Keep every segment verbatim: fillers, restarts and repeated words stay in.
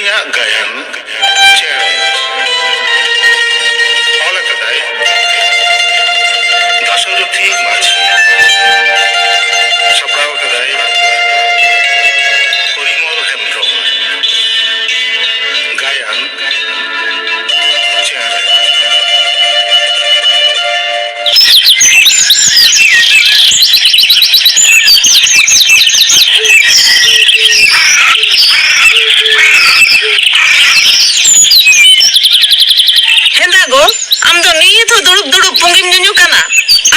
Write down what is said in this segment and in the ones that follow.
ᱤᱧᱟᱹᱜ ᱜᱟᱭᱟᱱ ᱪᱮᱬᱮ᱾ ᱚᱞ ᱟᱠᱟᱫᱟᱭ ᱫᱟᱥᱚᱨᱚᱛᱷᱤ ᱢᱟᱹᱡᱷᱤ᱾ ᱥᱟᱯᱲᱟᱣ ᱟᱠᱟᱫᱟᱭ ᱯᱚᱨᱤᱢᱚᱞ ᱦᱮᱢᱵᱽᱨᱚᱢ᱾ ᱜᱟᱭᱟᱱ ᱪᱮᱬᱮ᱾ ᱦᱮᱸᱫᱟ ᱜᱚ, ᱟᱢ ᱫᱚ ᱱᱤᱛ ᱦᱚᱸ ᱫᱩᱲᱩᱵ ᱫᱩᱲᱩᱵ ᱯᱩᱸᱜᱤᱢ ᱧᱩᱧᱩ ᱠᱟᱱᱟ?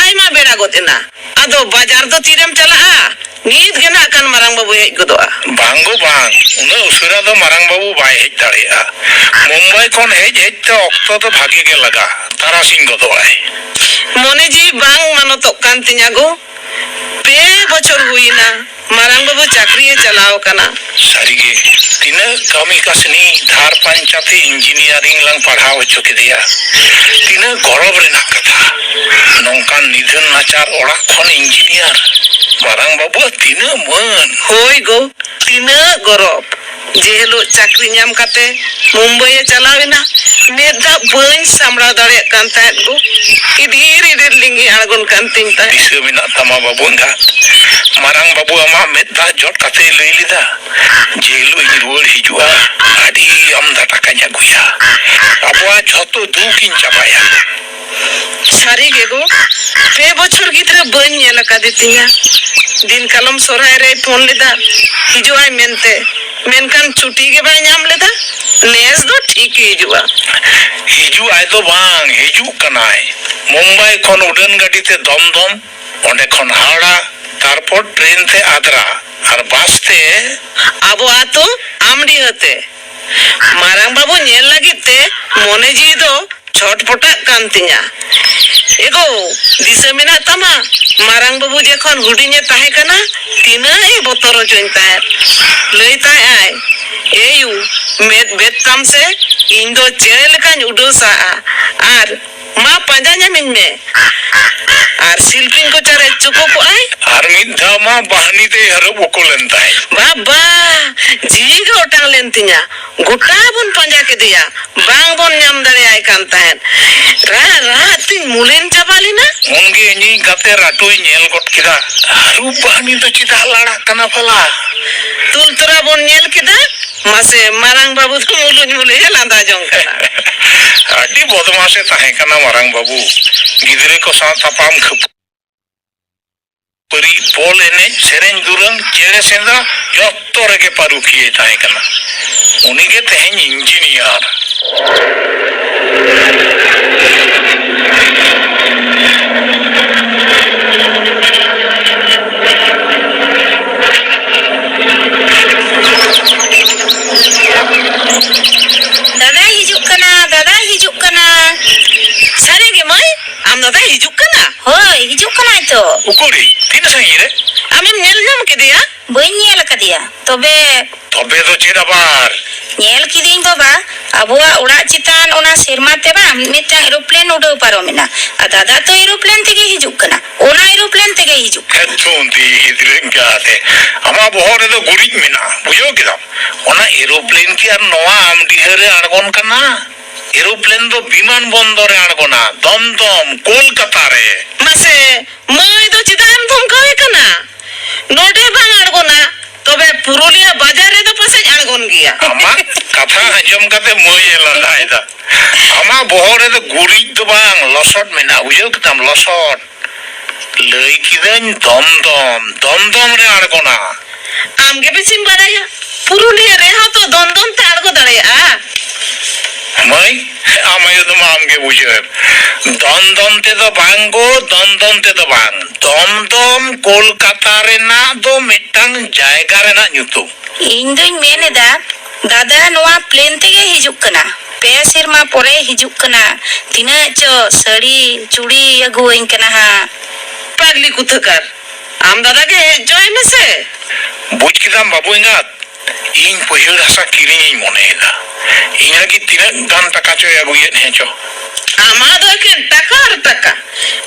ᱟᱭᱢᱟ ᱵᱮᱲᱟ ᱜᱚᱫ ᱮᱱᱟ᱾ ᱟᱫᱚ ᱵᱟᱡᱟᱨ ᱫᱚ ᱛᱤᱨᱮᱢ ᱪᱟᱞᱟᱜᱼᱟ? ᱱᱤᱛ ᱜᱮ ᱱᱟᱜ ᱠᱷᱟᱱ ᱢᱟᱨᱟᱝ ᱵᱟᱹᱵᱩᱭ ᱦᱮᱡ ᱜᱚᱫᱚᱜᱼᱟ᱾ ᱵᱟᱝ ᱜᱚ ᱵᱟᱝ, ᱩᱱᱟᱹᱜ ᱩᱥᱟᱹᱨᱟ ᱫᱚ ᱢᱟᱨᱟᱝ ᱵᱟᱹᱵᱩ ᱵᱟᱭ ᱦᱮᱡ ᱫᱟᱲᱮᱭᱟᱜᱼᱟ᱾ ᱢᱩᱢᱵᱟᱭ ᱠᱷᱚᱱ ᱦᱮᱡ ᱦᱮᱡ ᱛᱮ ᱚᱠᱛᱚ ᱫᱚ ᱵᱷᱟᱜᱮ ᱜᱮ ᱞᱟᱜᱟᱜᱼᱟ, ᱛᱟᱨᱟᱥᱤᱧ ᱜᱚᱫᱚᱜᱼᱟᱭ᱾ ᱢᱚᱱᱮ ᱡᱤᱣᱤ ᱵᱟᱝ ᱢᱟᱱᱚᱛᱚᱜ ᱠᱟᱱ ᱛᱤᱧᱟ ᱜᱚ᱾ ᱯᱮ ᱵᱚᱪᱷᱚᱨ ᱦᱩᱭᱱᱟ, ᱢᱟᱨᱟᱝ ᱵᱟᱹᱵᱩ ᱪᱟᱹᱠᱨᱤᱭᱮ ᱪᱟᱞᱟᱣ ᱠᱟᱱᱟ᱾ ᱥᱟᱹᱨᱤᱜᱮ, ᱛᱤᱱᱟᱹᱜ ᱠᱟᱹᱢᱤ ᱠᱟᱹᱥᱱᱤ ᱫᱷᱟᱨ ᱯᱟᱧᱪᱟᱛᱮ ᱤᱧᱡᱤᱱᱤᱭᱟᱨᱤᱝ ᱞᱟᱝ ᱯᱟᱲᱦᱟᱣ ᱦᱚᱪᱚ ᱠᱮᱫᱮᱭᱟ᱾ ᱛᱤᱱᱟᱹᱜ ᱜᱚᱨᱚᱵᱽ ᱨᱮᱱᱟᱜ ᱠᱟᱛᱷᱟ, ᱱᱚᱝᱠᱟᱱ ᱱᱤᱫᱷᱟᱹᱱ ᱱᱟᱪᱟᱨ ᱚᱲᱟᱜ ᱠᱷᱚᱱ ᱤᱧᱡᱤᱱᱤᱭᱟᱨ᱾ ᱢᱟᱨᱟᱝ ᱵᱟᱹᱵᱩᱣᱟᱜ ᱛᱤᱱᱟᱹᱜ ᱢᱟᱹᱱ᱾ ᱦᱳᱭ ᱜᱚ, ᱛᱤᱱᱟᱹᱜ ᱜᱚᱨᱚᱵᱽ᱾ ᱡᱮ ᱦᱤᱞᱳᱜ ᱪᱟᱹᱠᱨᱤ ᱧᱟᱢ ᱠᱟᱛᱮ ᱢᱩᱢᱵᱟᱭ ᱮ ᱪᱟᱞᱟᱣ ᱮᱱᱟ, ᱢᱮᱫ ᱫᱟᱜ ᱵᱟᱹᱧ ᱥᱟᱢᱵᱲᱟᱣ ᱫᱟᱲᱮᱭᱟᱜ ᱠᱟᱱ ᱛᱟᱦᱮᱸᱫ ᱜᱚ᱾ ᱤᱫᱤᱨ ᱤᱫᱤᱨ ᱞᱤᱸᱜᱤ ᱟᱬᱜᱚᱱ ᱠᱟᱱ ᱛᱤᱧ ᱛᱟᱦᱮᱸᱫ᱾ ᱫᱤᱥᱟᱹ ᱢᱮᱱᱟᱜ ᱛᱟᱢᱟ ᱵᱟᱹᱵᱩ ᱮᱸᱜᱟᱛ, ᱢᱟᱨᱟᱝ ᱵᱟᱹᱵᱩ ᱟᱢᱟᱜ ᱢᱮᱫ ᱫᱟᱜ ᱡᱚᱫ ᱠᱟᱛᱮᱭ ᱞᱟᱹᱭ ᱞᱮᱫᱟ, "ᱡᱮ ᱦᱤᱞᱳᱜ ᱤᱧ ᱨᱩᱣᱟᱹᱲ ᱦᱤᱡᱩᱜᱼᱟ, ᱟᱹᱰᱤ ᱟᱢᱫᱟ ᱴᱟᱠᱟᱧ ᱟᱹᱜᱩᱭᱟ, ᱟᱵᱚᱣᱟᱜ ᱡᱷᱚᱛᱚ ᱫᱩᱠᱤᱧ ᱪᱟᱵᱟᱭᱟ᱾" ᱥᱟᱹᱨᱤ ᱜᱮ ᱜᱚ, ᱯᱮ ᱵᱚᱪᱷᱚᱨ ᱜᱤᱫᱽᱨᱟᱹ ᱵᱟᱹᱧ ᱧᱮᱞ ᱟᱠᱟᱫᱮ ᱛᱤᱧᱟ᱾ ᱫᱤᱱ ᱠᱟᱞᱚᱢ ᱥᱚᱨᱦᱟᱭ ᱨᱮᱭ ᱯᱷᱳᱱ ᱞᱮᱫᱟ, ᱦᱤᱡᱩᱜ ᱟᱭ ᱢᱮᱱᱛᱮ, ᱢᱮᱱᱠᱷᱟᱱ ᱪᱷᱩᱴᱤ ᱜᱮ ᱵᱟᱭ ᱧᱟᱢ ᱞᱮᱫᱟ᱾ ᱱᱮᱥ ᱫᱚ ᱴᱷᱤᱠ ᱮ ᱦᱤᱡᱩᱜᱼᱟ᱾ ᱦᱤᱡᱩᱜ ᱟᱭ ᱫᱚ ᱵᱟᱝ, ᱦᱤᱡᱩᱜ ᱠᱟᱱᱟᱭ᱾ ᱢᱩᱢᱵᱟᱭ ᱠᱷᱚᱱ ᱩᱰᱟᱹᱱ ᱜᱟᱹᱰᱤ ᱛᱮ ᱫᱚᱢᱫᱚᱢ, ᱚᱸᱰᱮ ᱠᱷᱚᱱ ᱦᱟᱣᱲᱟ, ᱛᱟᱨᱯᱚᱨ ᱴᱨᱮᱱ ᱛᱮ ᱟᱫᱽᱨᱟ, ᱟᱨ ᱵᱟᱥ ᱛᱮ ᱟᱵᱚ ᱟᱛᱳ ᱟᱢᱰᱤᱦᱟᱹ ᱛᱮ᱾ ᱢᱟᱨᱟᱝ ᱵᱟᱹᱵᱩ ᱧᱮᱞ ᱞᱟᱹᱜᱤᱫ ᱛᱮ ᱢᱚᱱᱮ ᱡᱤᱣᱤ ᱫᱚ ᱪᱷᱚᱴᱯᱚᱴᱟᱜ ᱠᱟᱱ ᱛᱤᱧᱟ᱾ ᱮᱜᱳ, ᱫᱤᱥᱟᱹ ᱢᱮᱱᱟᱜ ᱛᱟᱢᱟ? ᱢᱟᱨᱟᱝ ᱵᱟᱹᱵᱩ ᱡᱚᱠᱷᱚᱱ ᱦᱩᱰᱤᱧᱮ ᱛᱟᱦᱮᱸ ᱠᱟᱱᱟ, ᱛᱤᱱᱟᱹᱜ ᱮ ᱵᱚᱛᱚᱨ ᱦᱚᱪᱚᱧ ᱛᱟᱦᱮᱸᱫ᱾ ᱞᱟᱹᱭ ᱛᱟᱦᱮᱸᱫ ᱟᱭ, "ᱮᱭᱩ, ᱢᱮᱫ ᱵᱮᱫ ᱛᱟᱢ ᱥᱮ, ᱤᱧ ᱫᱚ ᱪᱮᱬᱮ ᱞᱮᱠᱟᱧ ᱩᱰᱟᱹᱣ ᱥᱟᱦᱟᱜᱼᱟ, ᱟᱨ ᱢᱟ ᱯᱟᱸᱡᱟ ᱧᱟᱢᱤᱧ ᱢᱮ᱾" ᱟᱨ ᱥᱤᱞᱯᱤᱧ ᱠᱚᱪᱟᱨᱮ ᱪᱩᱠᱩ ᱠᱚᱜᱼᱟᱭ᱾ ᱟᱨ ᱢᱤᱫ ᱫᱷᱟᱣ ᱢᱟ ᱵᱟᱦᱱᱤ ᱛᱮᱭ ᱦᱟᱹᱨᱩᱵ ᱩᱠᱩ ᱞᱮᱱ ᱛᱟᱭ᱾ ᱵᱟᱵᱟ, ᱡᱤᱣᱤ ᱜᱮ ᱚᱴᱟᱝ ᱞᱮᱱ ᱛᱤᱧᱟ᱾ ᱜᱚᱴᱟ ᱵᱚᱱ ᱯᱟᱸᱡᱟ ᱠᱮᱫᱮᱭᱟ, ᱵᱟᱝ ᱵᱚᱱ ᱧᱟᱢ ᱫᱟᱲᱮᱭᱟᱭ ᱠᱟᱱ ᱛᱟᱦᱮᱸᱫ᱾ ᱨᱟᱜ ᱨᱟᱜ ᱛᱤᱧ ᱢᱩᱞᱤᱱ ᱪᱟᱵᱟ ᱞᱮᱱᱟ᱾ ᱩᱱᱜᱮ ᱤᱧᱤᱡ ᱜᱟᱛᱮ ᱨᱟᱴᱩᱭ ᱧᱮᱞ ᱜᱚᱫ ᱠᱮᱫᱟ᱾ ᱦᱟᱹᱨᱩᱵ ᱵᱟᱦᱱᱤ ᱫᱚ ᱪᱮᱫᱟᱜ ᱞᱟᱲᱟᱜ ᱠᱟᱱᱟ ᱵᱷᱟᱞᱟ? ᱛᱩᱞ ᱛᱚᱨᱟ ᱵᱚᱱ ᱧᱮᱞ ᱠᱮᱫᱟ᱾ ᱢᱟᱥᱮ, ᱢᱟᱨᱟᱝ ᱵᱟᱹᱵᱩ ᱫᱚ ᱢᱩᱞᱩᱡ ᱢᱩᱞᱩᱡ ᱮ ᱞᱟᱸᱫᱟ ᱡᱚᱝ ᱠᱟᱱᱟ᱾ ᱟᱹᱰᱤ ᱵᱚᱫᱢᱟᱥᱮ ᱛᱟᱦᱮᱸ ᱠᱟᱱᱟ ᱢᱟᱨᱟᱝ ᱵᱟᱹᱵᱩ᱾ ᱜᱤᱫᱽᱨᱟᱹ ᱠᱚ ᱥᱟᱶ ᱛᱟᱯᱟᱢ ᱠᱷᱟᱹᱯᱟᱹᱨᱤ, ᱵᱚᱞ ᱮᱱᱮᱡ, ᱥᱮᱨᱮᱧ ᱫᱩᱨᱟᱹᱝ, ᱪᱮᱬᱮ ᱥᱮᱸᱫᱽᱨᱟ, ᱡᱚᱛᱚ ᱨᱮᱜᱮ ᱯᱟᱹᱨᱩᱠᱷᱤᱭᱟᱹᱭ ᱛᱟᱦᱮᱸ ᱠᱟᱱᱟ᱾ ᱩᱱᱤᱜᱮ ᱛᱮᱦᱮᱧ ᱤᱧᱡᱤᱱᱤᱭᱟᱨ᱾ ᱫᱟᱫᱟᱭ ᱦᱤᱡᱩᱜ ᱠᱟᱱᱟ, ᱫᱟᱫᱟᱭ ᱦᱤᱡᱩᱜ ᱠᱟᱱᱟ᱾ ᱥᱟᱹᱨᱤ ᱜᱮ ᱢᱟᱹᱭ, ᱟᱢ ᱫᱟᱫᱟᱭ ᱦᱤᱡᱩᱜ ᱠᱟᱱᱟ? ᱦᱳᱭ, ᱦᱤᱡᱩᱜ ᱠᱟᱱᱟᱭ ᱛᱚ᱾ ᱩᱠᱩᱨᱤᱡ, ᱛᱤᱱ ᱥᱟᱺᱜᱤᱧ ᱨᱮ? ᱟᱢᱮᱢ ᱧᱮᱞ ᱧᱟᱢ ᱠᱮᱫᱮᱭᱟ? ᱵᱟᱹᱧ ᱧᱮᱞ ᱟᱠᱟᱫᱮᱭᱟ, ᱛᱚᱵᱮ ᱛᱚᱵᱮ ᱫᱚ ᱪᱮᱫ ᱟᱵᱟᱨ? ᱧᱮᱞ ᱠᱤᱫᱤᱧ ᱵᱟᱵᱟ, ᱟᱵᱚᱣᱟᱜ ᱚᱲᱟᱜ ᱪᱮᱛᱟᱱ ᱚᱱᱟ ᱥᱮᱨᱢᱟ ᱛᱮ ᱵᱟᱝ ᱢᱤᱫᱴᱟᱝ ᱮᱨᱳᱯᱞᱮᱱ ᱩᱰᱟᱹᱣ ᱯᱟᱨᱚᱢ ᱮᱱᱟ᱾ ᱟᱨ ᱫᱟᱫᱟ ᱛᱚ ᱮᱨᱳᱯᱞᱮᱱ ᱛᱮᱜᱮ ᱦᱤᱡᱩᱜ ᱠᱟᱱᱟ, ᱚᱱᱟ ᱮᱨᱳᱯᱞᱮᱱ ᱛᱮᱜᱮ ᱦᱤᱡᱩᱜ ᱠᱟᱱᱟ᱾ ᱦᱮᱛᱷᱩᱱᱫᱤ ᱜᱤᱫᱽᱨᱟᱹ ᱮᱸᱜᱟᱛᱮ, ᱟᱢᱟᱜ ᱵᱚᱦᱚᱜ ᱨᱮᱫᱚ ᱜᱩᱨᱤᱡ ᱢᱮᱱᱟᱜᱼᱟ, ᱵᱩᱡᱷᱟᱹᱣ ᱠᱮᱫᱟᱢ? ᱚᱱᱟ ᱮᱨᱳᱯᱞᱮᱱ ᱠᱤ ᱟᱨ ᱱᱚᱣᱟ ᱟᱢᱰᱤᱦᱟᱹ ᱨᱮ ᱟᱬᱜᱚᱱ ᱠᱟᱱᱟ? ᱮᱨᱳᱯᱞᱮᱱ ᱫᱚ ᱵᱤᱢᱟᱱ ᱵᱚᱱᱫᱚᱨ ᱨᱮ ᱟᱬᱜᱚᱱᱟ, ᱫᱚᱢᱫᱚᱢ, ᱠᱳᱞᱠᱟᱛᱟ ᱨᱮ᱾ ᱢᱟᱥᱮ, ᱢᱟᱹᱭ ᱫᱚ ᱪᱮᱫᱟᱜ ᱮᱢ ᱫᱷᱚᱢᱠᱟᱣᱮ ᱠᱟᱱᱟ? ᱱᱚᱰᱮ ᱵᱟᱝ ᱟᱬᱜᱚᱱᱟ, ᱛᱚᱵᱮ ᱯᱩᱨᱩᱞᱤᱭᱟᱹ ᱵᱟᱡᱟᱨ ᱨᱮᱫᱚ ᱯᱟᱥᱮᱡ ᱟᱬᱜᱚᱱ ᱜᱮᱭᱟ᱾ ᱟᱢᱟᱜ ᱠᱟᱛᱷᱟ ᱟᱸᱡᱚᱢ ᱠᱟᱛᱮ ᱢᱟᱹᱭ ᱮ ᱞᱟᱸᱫᱟᱭᱮᱫᱟ᱾ ᱟᱢᱟᱜ ᱵᱚᱦᱚᱜ ᱨᱮᱫᱚ ᱜᱩᱨᱤᱡ ᱫᱚ ᱵᱟᱝ, ᱞᱚᱥᱚᱫ ᱢᱮᱱᱟᱜᱼᱟ, ᱵᱩᱡᱷᱟᱹᱣ ᱠᱮᱫᱟᱢ? ᱞᱚᱥᱚᱫ᱾ ᱞᱟᱹᱭ ᱠᱤᱫᱟᱹᱧ ᱫᱚᱢᱫᱚᱢ, ᱫᱚᱢᱫᱚᱢ ᱨᱮ ᱟᱬᱜᱚᱱᱟ᱾ ᱟᱢ ᱜᱮ ᱵᱮᱥᱤᱢ ᱵᱟᱲᱟᱭᱟ, ᱯᱩᱨᱩᱞᱤᱭᱟᱹ ᱨᱮᱦᱚᱸ ᱛᱚ ᱫᱚᱱᱫᱚᱱ ᱛᱮ ᱟᱬᱜᱚ ᱫᱟᱲᱮᱭᱟᱜᱼᱟ᱾ ᱢᱟᱹᱭ, ᱟᱢ ᱟᱭᱳ ᱫᱚ ᱢᱟ ᱟᱢ ᱜᱮ ᱵᱩᱡᱷᱟᱹᱣ᱾ ᱫᱚᱱᱫᱚᱱ ᱛᱮᱫᱚ ᱵᱟᱝ ᱜᱳ, ᱫᱚᱱᱫᱚᱱ ᱛᱮᱫᱚ ᱵᱟᱝ᱾ ᱫᱚᱢᱫᱚᱢ ᱠᱳᱞᱠᱟᱛᱟ ᱨᱮᱱᱟᱜ ᱫᱚ ᱢᱤᱫᱴᱟᱝ ᱡᱟᱭᱜᱟ ᱨᱮᱱᱟᱜ ᱧᱩᱛᱩᱢ᱾ ᱤᱧ ᱫᱩᱧ ᱢᱮᱱ ᱮᱫᱟ, ᱫᱟᱫᱟ ᱱᱚᱣᱟ ᱯᱞᱮᱱ ᱛᱮᱜᱮ ᱦᱤᱡᱩᱜ ᱠᱟᱱᱟ᱾ ᱯᱮ ᱥᱮᱨᱢᱟ ᱯᱚᱨᱮ ᱦᱤᱡᱩᱜ ᱠᱟᱱᱟ᱾ ᱛᱤᱱᱟᱹᱜ ᱪᱚ ᱥᱟᱹᱲᱤ, ᱪᱩᱲᱤ ᱟᱹᱜᱩᱣᱟᱹᱧ ᱠᱟᱱᱟ ᱦᱟᱸᱜ᱾ ᱯᱟᱜᱽᱞᱤ ᱠᱩᱛᱷᱟᱹᱠᱟᱨ, ᱟᱢ ᱫᱟᱫᱟ ᱜᱮ ᱦᱮᱡ ᱦᱚᱪᱚᱣᱟᱭ ᱢᱮᱥᱮ᱾ ᱵᱩᱡᱽ ᱠᱮᱫᱟᱢ ᱵᱟᱹᱵᱩ ᱮᱸᱜᱟᱛ, ᱤᱧ ᱯᱟᱹᱭᱦᱟᱹᱲ ᱦᱟᱥᱟ ᱠᱤᱨᱤᱧᱤᱧ ᱢᱚᱱᱮᱭᱮᱫᱟ᱾ ᱤᱧ ᱞᱟᱹᱜᱤᱫ ᱛᱤᱱᱟᱹᱜ ᱜᱟᱱ ᱴᱟᱠᱟ ᱪᱚᱭ ᱟᱹᱜᱩᱭᱮᱫ ᱦᱮᱸ ᱪᱚ᱾ ᱟᱢᱟᱜ ᱫᱚ ᱮᱠᱮᱱ ᱴᱟᱠᱟ ᱟᱨ ᱴᱟᱠᱟ᱾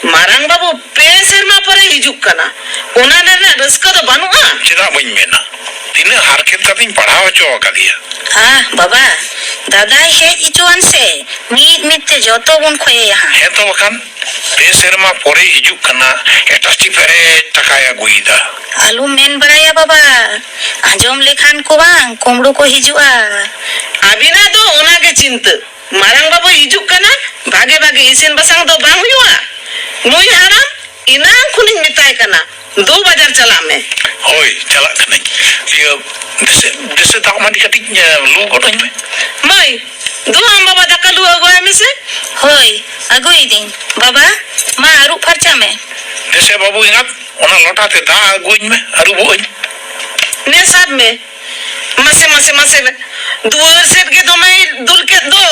ᱢᱟᱨᱟᱝ ᱵᱟᱹᱵᱩ ᱯᱮ ᱥᱮᱨᱢᱟ ᱯᱚᱨᱮ ᱦᱤᱡᱩᱜ ᱠᱟᱱᱟ, ᱚᱱᱟ ᱨᱮᱱᱟᱜ ᱨᱟᱹᱥᱠᱟᱹ ᱫᱚ ᱵᱟᱹᱱᱩᱜᱼᱟ? ᱪᱮᱫᱟᱜ ᱵᱟᱹᱧ ᱢᱮᱱᱟ? ᱛᱤᱱᱟᱹᱜ ᱦᱟᱨᱠᱮᱛ ᱠᱟᱛᱮᱧ ᱯᱟᱲᱦᱟᱣ ᱦᱚᱪᱚ ᱟᱠᱟᱫᱮᱭᱟ᱾ ᱟᱦ, ᱵᱟᱵᱟ, ᱫᱟᱫᱟᱭ ᱦᱮᱡ ᱦᱚᱪᱚᱣᱟᱱ ᱥᱮ, ᱢᱤᱫ ᱢᱤᱫ ᱛᱮ ᱡᱚᱛᱚ ᱵᱚᱱ ᱠᱷᱚᱭᱮᱭᱟ ᱦᱟᱸᱜ᱾ ᱦᱮᱸ ᱛᱚ ᱵᱟᱠᱷᱟᱱ, ᱯᱮ ᱥᱮᱨᱢᱟ ᱯᱚᱨᱮᱭ ᱦᱤᱡᱩᱜ ᱠᱟᱱᱟ, ᱮᱴᱟᱪᱤ ᱯᱮᱨᱮᱡ ᱴᱟᱠᱟᱭ ᱟᱹᱜᱩᱭᱮᱫᱟ᱾ ᱟᱞᱚᱢ ᱢᱮᱱ ᱵᱟᱲᱟᱭᱟ ᱵᱟᱵᱟ, ᱟᱸᱡᱚᱢ ᱞᱮᱠᱷᱟᱱ ᱠᱚ ᱵᱟᱝ, ᱠᱩᱢᱵᱽᱲᱩ ᱠᱚ ᱦᱤᱡᱩᱜᱼᱟ᱾ ᱟᱹᱵᱤᱱᱟᱜ ᱫᱚ ᱚᱱᱟ ᱜᱮ ᱪᱤᱱᱛᱟᱹ᱾ ᱢᱟᱨᱟᱝ ᱵᱟᱹᱵᱩᱭ ᱦᱤᱡᱩᱜ ᱠᱟᱱᱟ, ᱵᱷᱟᱜᱮ ᱵᱷᱟᱜᱮ ᱤᱥᱤᱱ ᱵᱟᱥᱟᱝ ᱫᱚ ᱵᱟᱝ ᱦᱩᱭᱩᱜᱼᱟ? ᱱᱩᱭ ᱦᱟᱲᱟᱢ ᱮᱱᱟᱝ ᱠᱷᱚᱱᱤᱧ ᱢᱮᱛᱟᱭ ᱠᱟᱱᱟ, ᱫᱩ ᱵᱟᱡᱟᱨ ᱪᱟᱞᱟᱜ ᱢᱮ᱾ ᱦᱳᱭ, ᱪᱟᱞᱟᱜ ᱠᱟᱹᱱᱟᱹᱧ᱾ ᱤᱭᱟᱹ, ᱫᱮᱥᱮ, ᱫᱮᱥᱮ ᱫᱟᱜ ᱢᱟᱹᱰᱤ ᱠᱟᱹᱴᱤᱡ, ᱮ, ᱞᱩ ᱜᱚᱫ ᱟᱹᱧ ᱢᱮ᱾ ᱢᱟᱹᱭ, ᱫᱩ ᱟᱢ ᱵᱟᱵᱟ ᱫᱟᱠᱟ ᱞᱩ ᱟᱹᱜᱩᱣᱟᱭ ᱢᱮᱥᱮ᱾ ᱦᱳᱭ, ᱟᱹᱜᱩᱭᱮᱫᱟᱹᱧ᱾ ᱵᱟᱵᱟ, ᱢᱟ ᱟᱹᱨᱩᱵ ᱯᱷᱟᱨᱪᱟ ᱢᱮ᱾ ᱫᱮᱥᱮ ᱵᱟᱹᱵᱩ ᱮᱸᱜᱟᱛ, ᱚᱱᱟ ᱞᱚᱴᱟ ᱛᱮ ᱫᱟᱜ ᱟᱹᱜᱩᱣᱟᱹᱧ ᱢᱮ, ᱟᱹᱨᱩᱵᱚᱜ ᱟᱹᱧ᱾ ᱱᱮ ᱥᱟᱵ ᱢᱮ᱾ ᱢᱟᱥᱮ, ᱢᱟᱥᱮ, ᱢᱟᱥᱮ, ᱫᱩᱣᱟᱹᱨ ᱥᱮᱫ ᱜᱮ ᱫᱚᱢᱮᱭ ᱫᱩᱞ ᱠᱮᱫ ᱫᱚ,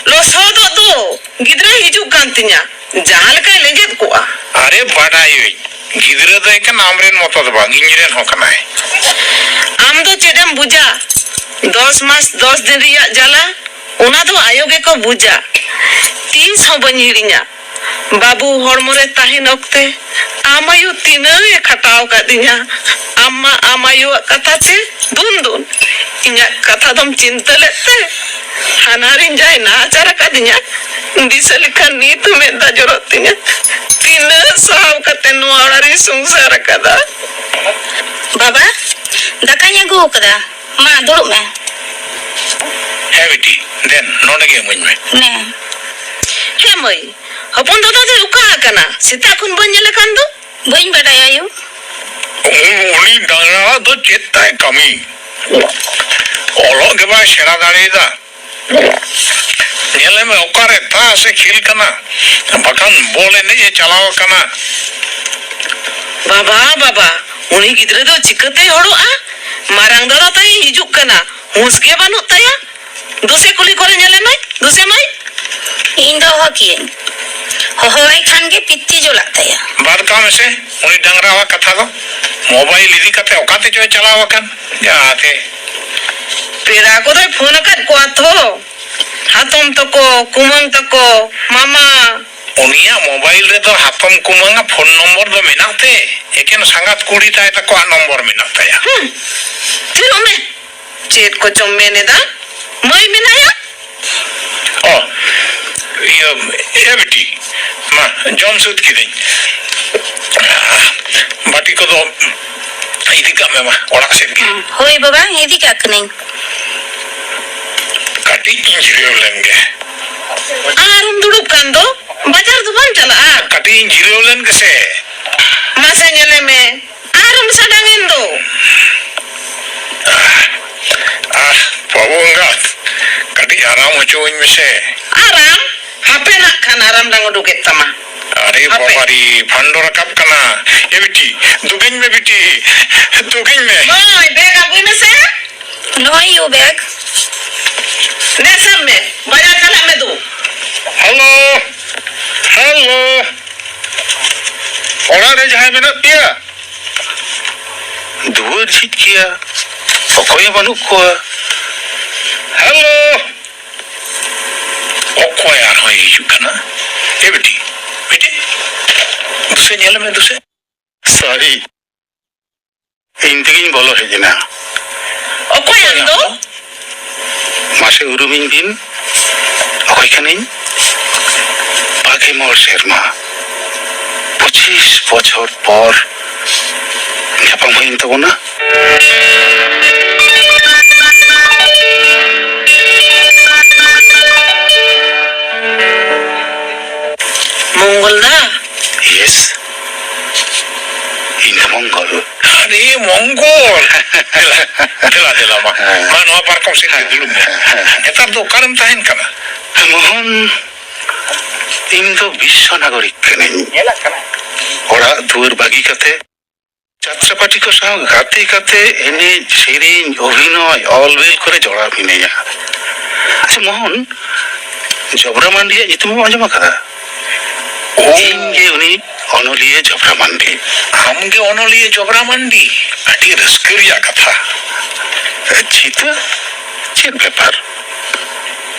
ᱞᱚᱥᱚᱫᱚᱜ ᱫᱚ᱾ ᱜᱤᱫᱽᱨᱟᱹᱭ ᱦᱤᱡᱩᱜ ᱠᱟᱱ ᱛᱤᱧᱟ, ᱡᱟᱦᱟᱸ ᱞᱮᱠᱟᱭ ᱞᱮᱸᱡᱮᱫ ᱠᱚᱜᱼᱟ᱾ ᱟᱨᱮ ᱵᱟᱰᱟᱭᱟᱹᱧ, ᱜᱤᱫᱽᱨᱟᱹ ᱫᱚ ᱮᱠᱮᱱ ᱟᱢᱨᱮᱱ ᱢᱚᱛᱚ ᱫᱚ ᱵᱟᱝ, ᱤᱧᱨᱮᱱ ᱦᱚᱸ ᱠᱟᱱᱟᱭ᱾ ᱟᱢ ᱫᱚ ᱪᱮᱫ ᱮᱢ ᱵᱩᱡᱟ? ᱫᱚᱥ ᱢᱟᱥ ᱫᱚᱥ ᱫᱤᱱ ᱨᱮᱭᱟᱜ ᱡᱟᱞᱟ, ᱚᱱᱟ ᱫᱚ ᱟᱭᱳ ᱜᱮᱠᱚ ᱵᱩᱡᱟ᱾ ᱛᱤᱥ ᱦᱚᱸ ᱵᱟᱹᱧ ᱦᱤᱲᱤᱧᱟ᱾ ᱵᱟᱹᱵᱩ ᱦᱚᱲᱢᱚ ᱨᱮ ᱛᱟᱦᱮᱱ ᱚᱠᱛᱮ ᱟᱢ ᱟᱭᱳ ᱛᱤᱱᱟᱹᱜ ᱮ ᱠᱷᱟᱴᱟᱣ ᱟᱠᱟᱫᱤᱧᱟ᱾ ᱟᱢ ᱢᱟ ᱟᱢ ᱟᱭᱳᱣᱟᱜ ᱠᱟᱛᱷᱟ ᱪᱮ ᱫᱩᱱ ᱫᱩᱱ᱾ ᱤᱧᱟᱜ ᱠᱟᱛᱷᱟ ᱫᱚᱢ ᱪᱤᱱᱛᱟᱹ ᱞᱮᱫ ᱛᱮ? ᱦᱟᱱᱟ ᱨᱤᱧ ᱡᱟᱭ ᱱᱟᱦᱟᱪᱟᱨ ᱟᱠᱟᱫᱤᱧᱟ᱾ ᱫᱤᱥᱟᱹ ᱞᱮᱠᱷᱟᱱ ᱱᱤᱛ ᱦᱚᱸ ᱢᱮᱫ ᱫᱟᱜ ᱡᱚᱨᱚᱜ ᱛᱤᱧᱟ᱾ ᱛᱤᱱᱟᱹᱜ ᱥᱟᱦᱟᱣ ᱠᱟᱛᱮ ᱱᱚᱣᱟ ᱚᱲᱟᱜ ᱨᱤᱧ ᱥᱚᱝᱥᱟᱨ ᱟᱠᱟᱫᱟ᱾ ᱵᱟᱵᱟ, ᱫᱟᱠᱟᱧ ᱟᱹᱜᱩ ᱟᱠᱟᱫᱟ, ᱢᱟ ᱫᱩᱲᱩᱵ ᱢᱮ᱾ ᱦᱮᱸ ᱵᱤᱴᱤ, ᱫᱮᱱ ᱱᱚᱰᱮ ᱜᱮ ᱤᱢᱟᱹᱧ ᱢᱮ᱾ ᱱᱮ᱾ ᱦᱮᱸ ᱢᱟᱹᱭ, ᱦᱚᱯᱚᱱ ᱫᱟᱫᱟ ᱫᱚᱭ ᱚᱠᱟ ᱟᱠᱟᱱᱟ? ᱥᱮᱛᱟᱜ ᱠᱷᱚᱱ ᱵᱟᱹᱧ ᱧᱮᱞᱮ ᱠᱟᱱ ᱫᱚ᱾ ᱵᱟᱹᱧ ᱵᱟᱰᱟᱭᱟ ᱟᱭᱳ᱾ ᱩᱱᱤ ᱰᱟᱝᱨᱟ ᱫᱚ ᱪᱮᱫ ᱛᱟᱭ ᱠᱟᱹᱢᱤ? ᱚᱞᱚᱜ ᱜᱮ ᱵᱟᱭ ᱥᱮᱬᱟ ᱫᱟᱲᱮᱭᱟᱫᱟ᱾ ᱧᱮᱞᱮ ᱢᱮ, ᱚᱠᱟᱨᱮ ᱛᱟᱥ ᱮ ᱠᱷᱮᱞ ᱠᱟᱱᱟ, ᱵᱟᱠᱷᱟᱱ ᱵᱚᱞ ᱮᱱᱮᱡ ᱮ ᱪᱟᱞᱟᱣ ᱟᱠᱟᱱᱟ᱾ ᱵᱟᱵᱟ, ᱵᱟᱵᱟ, ᱩᱱᱤ ᱜᱤᱫᱽᱨᱟᱹ ᱫᱚ ᱪᱤᱠᱟᱹᱛᱮᱭ ᱦᱚᱲᱚᱜᱼᱟ? ᱢᱟᱨᱟᱝ ᱫᱟᱫᱟ ᱛᱟᱭ ᱦᱤᱡᱩᱜ ᱠᱟᱱᱟ, ᱦᱩᱸᱥ ᱜᱮ ᱵᱟᱹᱱᱩᱜ ᱛᱟᱭᱟ᱾ ᱫᱩᱥᱮ ᱠᱩᱞᱤ ᱠᱚᱨᱮ ᱧᱮᱞᱮ ᱢᱮ, ᱫᱩᱥᱮ ᱢᱟᱹᱭ᱾ ᱤᱧ ᱫᱚ ᱦᱚᱦᱚ ᱠᱤᱭᱟᱹᱧ, ᱦᱚᱦᱚᱣᱟᱭ ᱠᱷᱟᱱ ᱜᱮ ᱯᱤᱛᱤ ᱡᱚᱞᱟᱜ ᱛᱟᱭᱟ᱾ ᱵᱟᱫ ᱠᱟᱜ ᱢᱮᱥᱮ ᱩᱱᱤ ᱰᱟᱝᱨᱟᱣᱟᱜ ᱠᱟᱛᱷᱟ ᱫᱚ, ᱢᱳᱵᱟᱭᱤᱞ ᱤᱫᱤ ᱠᱟᱛᱮ ᱚᱠᱟ ᱛᱮᱪᱚᱭ ᱪᱟᱞᱟᱣ ᱟᱠᱟᱱ ᱡᱟᱦᱟᱸᱛᱮ᱾ ᱯᱮᱲᱟ ᱠᱚᱫᱚᱭ ᱯᱷᱳᱱ ᱟᱠᱟᱫ ᱠᱚᱣᱟ ᱛᱚ, ᱦᱟᱛᱚᱢ ᱛᱟᱠᱚ, ᱠᱩᱢᱟᱹᱝ ᱛᱟᱠᱚ, ᱢᱟᱢᱟ᱾ ᱩᱱᱤᱭᱟᱜ ᱢᱳᱵᱟᱭᱤᱞ ᱨᱮᱫᱚ ᱦᱟᱛᱚᱢ ᱠᱩᱢᱟᱹᱝᱟᱜ ᱯᱷᱳᱱ ᱱᱚᱢᱵᱚᱨ ᱫᱚ ᱢᱮᱱᱟᱜ ᱛᱮ? ᱮᱠᱮᱱ ᱥᱟᱸᱜᱟᱛ ᱠᱩᱲᱤ ᱛᱟᱭ ᱛᱟᱠᱚᱣᱟᱜ ᱱᱚᱢᱵᱚᱨ ᱢᱮᱱᱟᱜ ᱛᱟᱭᱟ᱾ ᱦᱩᱸ, ᱛᱷᱤᱨᱚᱜ ᱢᱮ᱾ ᱪᱮᱫ ᱠᱚᱪᱚᱢ ᱢᱮᱱ ᱮᱫᱟ? ᱢᱟᱹᱭ ᱢᱮᱱᱟᱭᱟ? ᱚ, ᱤᱭᱟᱹ, ᱮ ᱵᱤᱴᱤ, ᱢᱟ, ᱡᱚᱢ ᱥᱟᱹᱛ ᱠᱤᱫᱟᱹᱧ᱾ ᱵᱟᱹᱴᱤ ᱠᱚᱫᱚ ᱤᱫᱤ ᱠᱟᱜ ᱢᱮ, ᱢᱟ, ᱚᱲᱟᱜ ᱥᱮᱫ ᱜᱮ᱾ ᱦᱳᱭ ᱵᱟᱵᱟ, ᱤᱫᱤ ᱠᱟᱜ ᱠᱟᱹᱱᱟᱹᱧ᱾ ᱠᱟᱹᱴᱤᱡ ᱤᱧ ᱡᱤᱨᱟᱹᱣ ᱞᱮᱱ ᱜᱮ᱾ ᱟᱨᱮᱢ ᱫᱩᱲᱩᱵ ᱠᱟᱱ ᱫᱚ, ᱵᱟᱡᱟᱨ ᱫᱚ ᱵᱟᱢ ᱪᱟᱞᱟᱜᱼᱟ? ᱠᱟᱹᱴᱤᱡ ᱤᱧ ᱡᱤᱨᱟᱹᱣ ᱞᱮᱱ ᱜᱮᱥᱮ᱾ ᱢᱟᱥᱮ ᱧᱮᱞᱮ ᱢᱮ, ᱟᱨᱮᱢ ᱥᱟᱰᱟᱝ ᱮᱱ ᱫᱚ᱾ ᱟᱦ, ᱵᱟᱹᱵᱩ ᱮᱸᱜᱟᱛ, ᱠᱟᱹᱴᱤᱡ ᱟᱨᱟᱢ ᱦᱚᱪᱚᱣᱟᱹᱧ ᱢᱮᱥᱮ᱾ ᱟᱨᱟᱢ? ᱦᱟᱯᱮ ᱱᱟᱜ ᱠᱷᱟᱱ ᱟᱨᱟᱢ ᱰᱟᱝ ᱩᱰᱩᱠᱮᱫ ᱛᱟᱢᱟ᱾ ᱟᱨᱮ ᱦᱟᱯᱮ᱾ ᱵᱟᱵᱟᱨᱤ, ᱵᱷᱟᱱᱰᱚ ᱨᱟᱠᱟᱵ ᱠᱟᱱᱟ᱾ ᱮ ᱵᱤᱴᱤ, ᱫᱩᱜᱤᱧ ᱢᱮ ᱵᱤᱴᱤ, ᱫᱩᱜᱤᱧ ᱢᱮ᱾ ᱢᱟᱹᱭ, ᱵᱮᱜᱽ ᱟᱹᱜᱩᱭ ᱢᱮᱥᱮ᱾ ᱱᱚᱜᱼᱚᱭ ᱭᱩ ᱵᱮᱜᱽ᱾ ᱫᱮ ᱥᱟᱵ ᱢᱮ, ᱵᱟᱡᱟᱨ ᱪᱟᱞᱟᱜ ᱢᱮ ᱫᱩ᱾ ᱦᱮᱞᱳ, ᱦᱮᱞᱳ, ᱚᱲᱟᱜ ᱨᱮ ᱡᱟᱦᱟᱸᱭ ᱢᱮᱱᱟᱜ ᱯᱮᱭᱟ? ᱫᱩᱣᱟᱹᱨ ᱡᱷᱤᱡ ᱜᱮᱭᱟ, ᱚᱠᱚᱭ ᱦᱚᱸ ᱵᱟᱹᱱᱩᱜ ᱠᱚᱣᱟ᱾ ᱦᱮᱞᱳ, ᱚᱠᱚᱭ ᱟᱨᱦᱚᱸᱭ ᱦᱤᱡᱩᱜ ᱠᱟᱱᱟ? ᱮ ᱵᱤᱴᱤ, ᱵᱤᱴᱤ, ᱫᱩᱥᱮ ᱧᱮᱞ ᱢᱮ, ᱫᱩᱥᱮ᱾ ᱥᱟᱹᱨᱤ, ᱤᱧ ᱛᱮᱜᱤᱧ ᱵᱚᱞᱚ ᱦᱮᱡ ᱮᱱᱟ᱾ ᱚᱠᱚᱭ ᱟᱢ ᱫᱚ? ᱢᱟᱥᱮ ᱩᱨᱩᱢᱤᱧ ᱵᱤᱱ, ᱚᱠᱚᱭ ᱠᱟᱹᱱᱟᱹᱧ? ᱵᱟᱜᱮ ᱢᱚᱬ ᱥᱮᱨᱢᱟ, ᱯᱚᱸᱪᱤᱥ ᱵᱚᱪᱷᱚᱨ ᱯᱚᱨ ᱧᱟᱯᱟᱢ ᱦᱩᱭᱮᱱ ᱛᱟᱵᱚᱱᱟ᱾ ᱢᱚᱝᱜᱚᱞ ᱫᱟ? ᱤᱭᱮᱥ, ᱤᱧ ᱫᱚ ᱢᱚᱝᱜᱚᱞ᱾ ᱟᱨᱮ ᱢᱚᱝᱜᱚᱞ, ᱫᱮᱞᱟ, ᱫᱮᱞᱟ, ᱫᱮᱞᱟ, ᱢᱟ᱾ ᱦᱮᱸ᱾ ᱢᱟ, ᱱᱚᱣᱟ ᱯᱟᱨᱠᱚᱢ ᱥᱮᱫ ᱨᱮ ᱦᱮᱸ, ᱫᱩᱲᱩᱵ ᱢᱮ᱾ ᱦᱮᱸ, ᱦᱮᱸ᱾ ᱱᱮᱛᱟᱨ ᱫᱚ ᱚᱠᱟᱨᱮᱢ ᱛᱟᱦᱮᱱ ᱠᱟᱱᱟ? ᱢᱳᱦᱚᱱ, ᱤᱧ ᱫᱚ ᱵᱤᱥᱥᱚ ᱱᱟᱜᱚᱨᱤᱠ ᱠᱟᱹᱱᱟᱹᱧ᱾ ᱧᱮᱞᱚᱜ ᱠᱟᱱᱟ᱾ ᱚᱲᱟᱜ ᱫᱩᱣᱟᱹᱨ ᱵᱟᱹᱜᱤ ᱠᱟᱛᱮ, ᱪᱷᱟᱛᱨᱟ ᱯᱟᱨᱴᱤ ᱠᱚ ᱥᱟᱶ ᱜᱟᱛᱮ ᱠᱟᱛᱮ, ᱮᱱᱮᱡ, ᱥᱮᱨᱮᱧ, ᱚᱵᱷᱤᱱᱚᱭ, ᱚᱞ ᱵᱤᱞ ᱠᱚᱨᱮ ᱡᱚᱲᱟᱣ ᱢᱤᱱᱟᱹᱧᱟ᱾ ᱟᱪᱪᱷᱟ ᱢᱳᱦᱚᱱ, ᱡᱚᱵᱨᱟ ᱢᱟᱱᱰᱤᱭᱟᱜ ᱧᱩᱛᱩᱢ ᱮᱢ ᱟᱸᱡᱚᱢ ᱟᱠᱟᱫᱟ? ᱤᱧ ᱜᱮ ᱩᱱᱤ ᱚᱱᱚᱞᱤᱭᱟᱹ ᱡᱚᱵᱨᱟ ᱢᱟᱱᱰᱤ᱾ ᱟᱢ ᱜᱮ ᱚᱱᱚᱞᱤᱭᱟᱹ ᱡᱚᱵᱨᱟ ᱢᱟᱱᱰᱤ? ᱟᱹᱰᱤ ᱨᱟᱹᱥᱠᱟᱹ ᱨᱮᱭᱟᱜ ᱠᱟᱛᱷᱟ᱾ ᱪᱤᱛᱟᱹ, ᱪᱮᱫ ᱵᱮᱯᱟᱨ?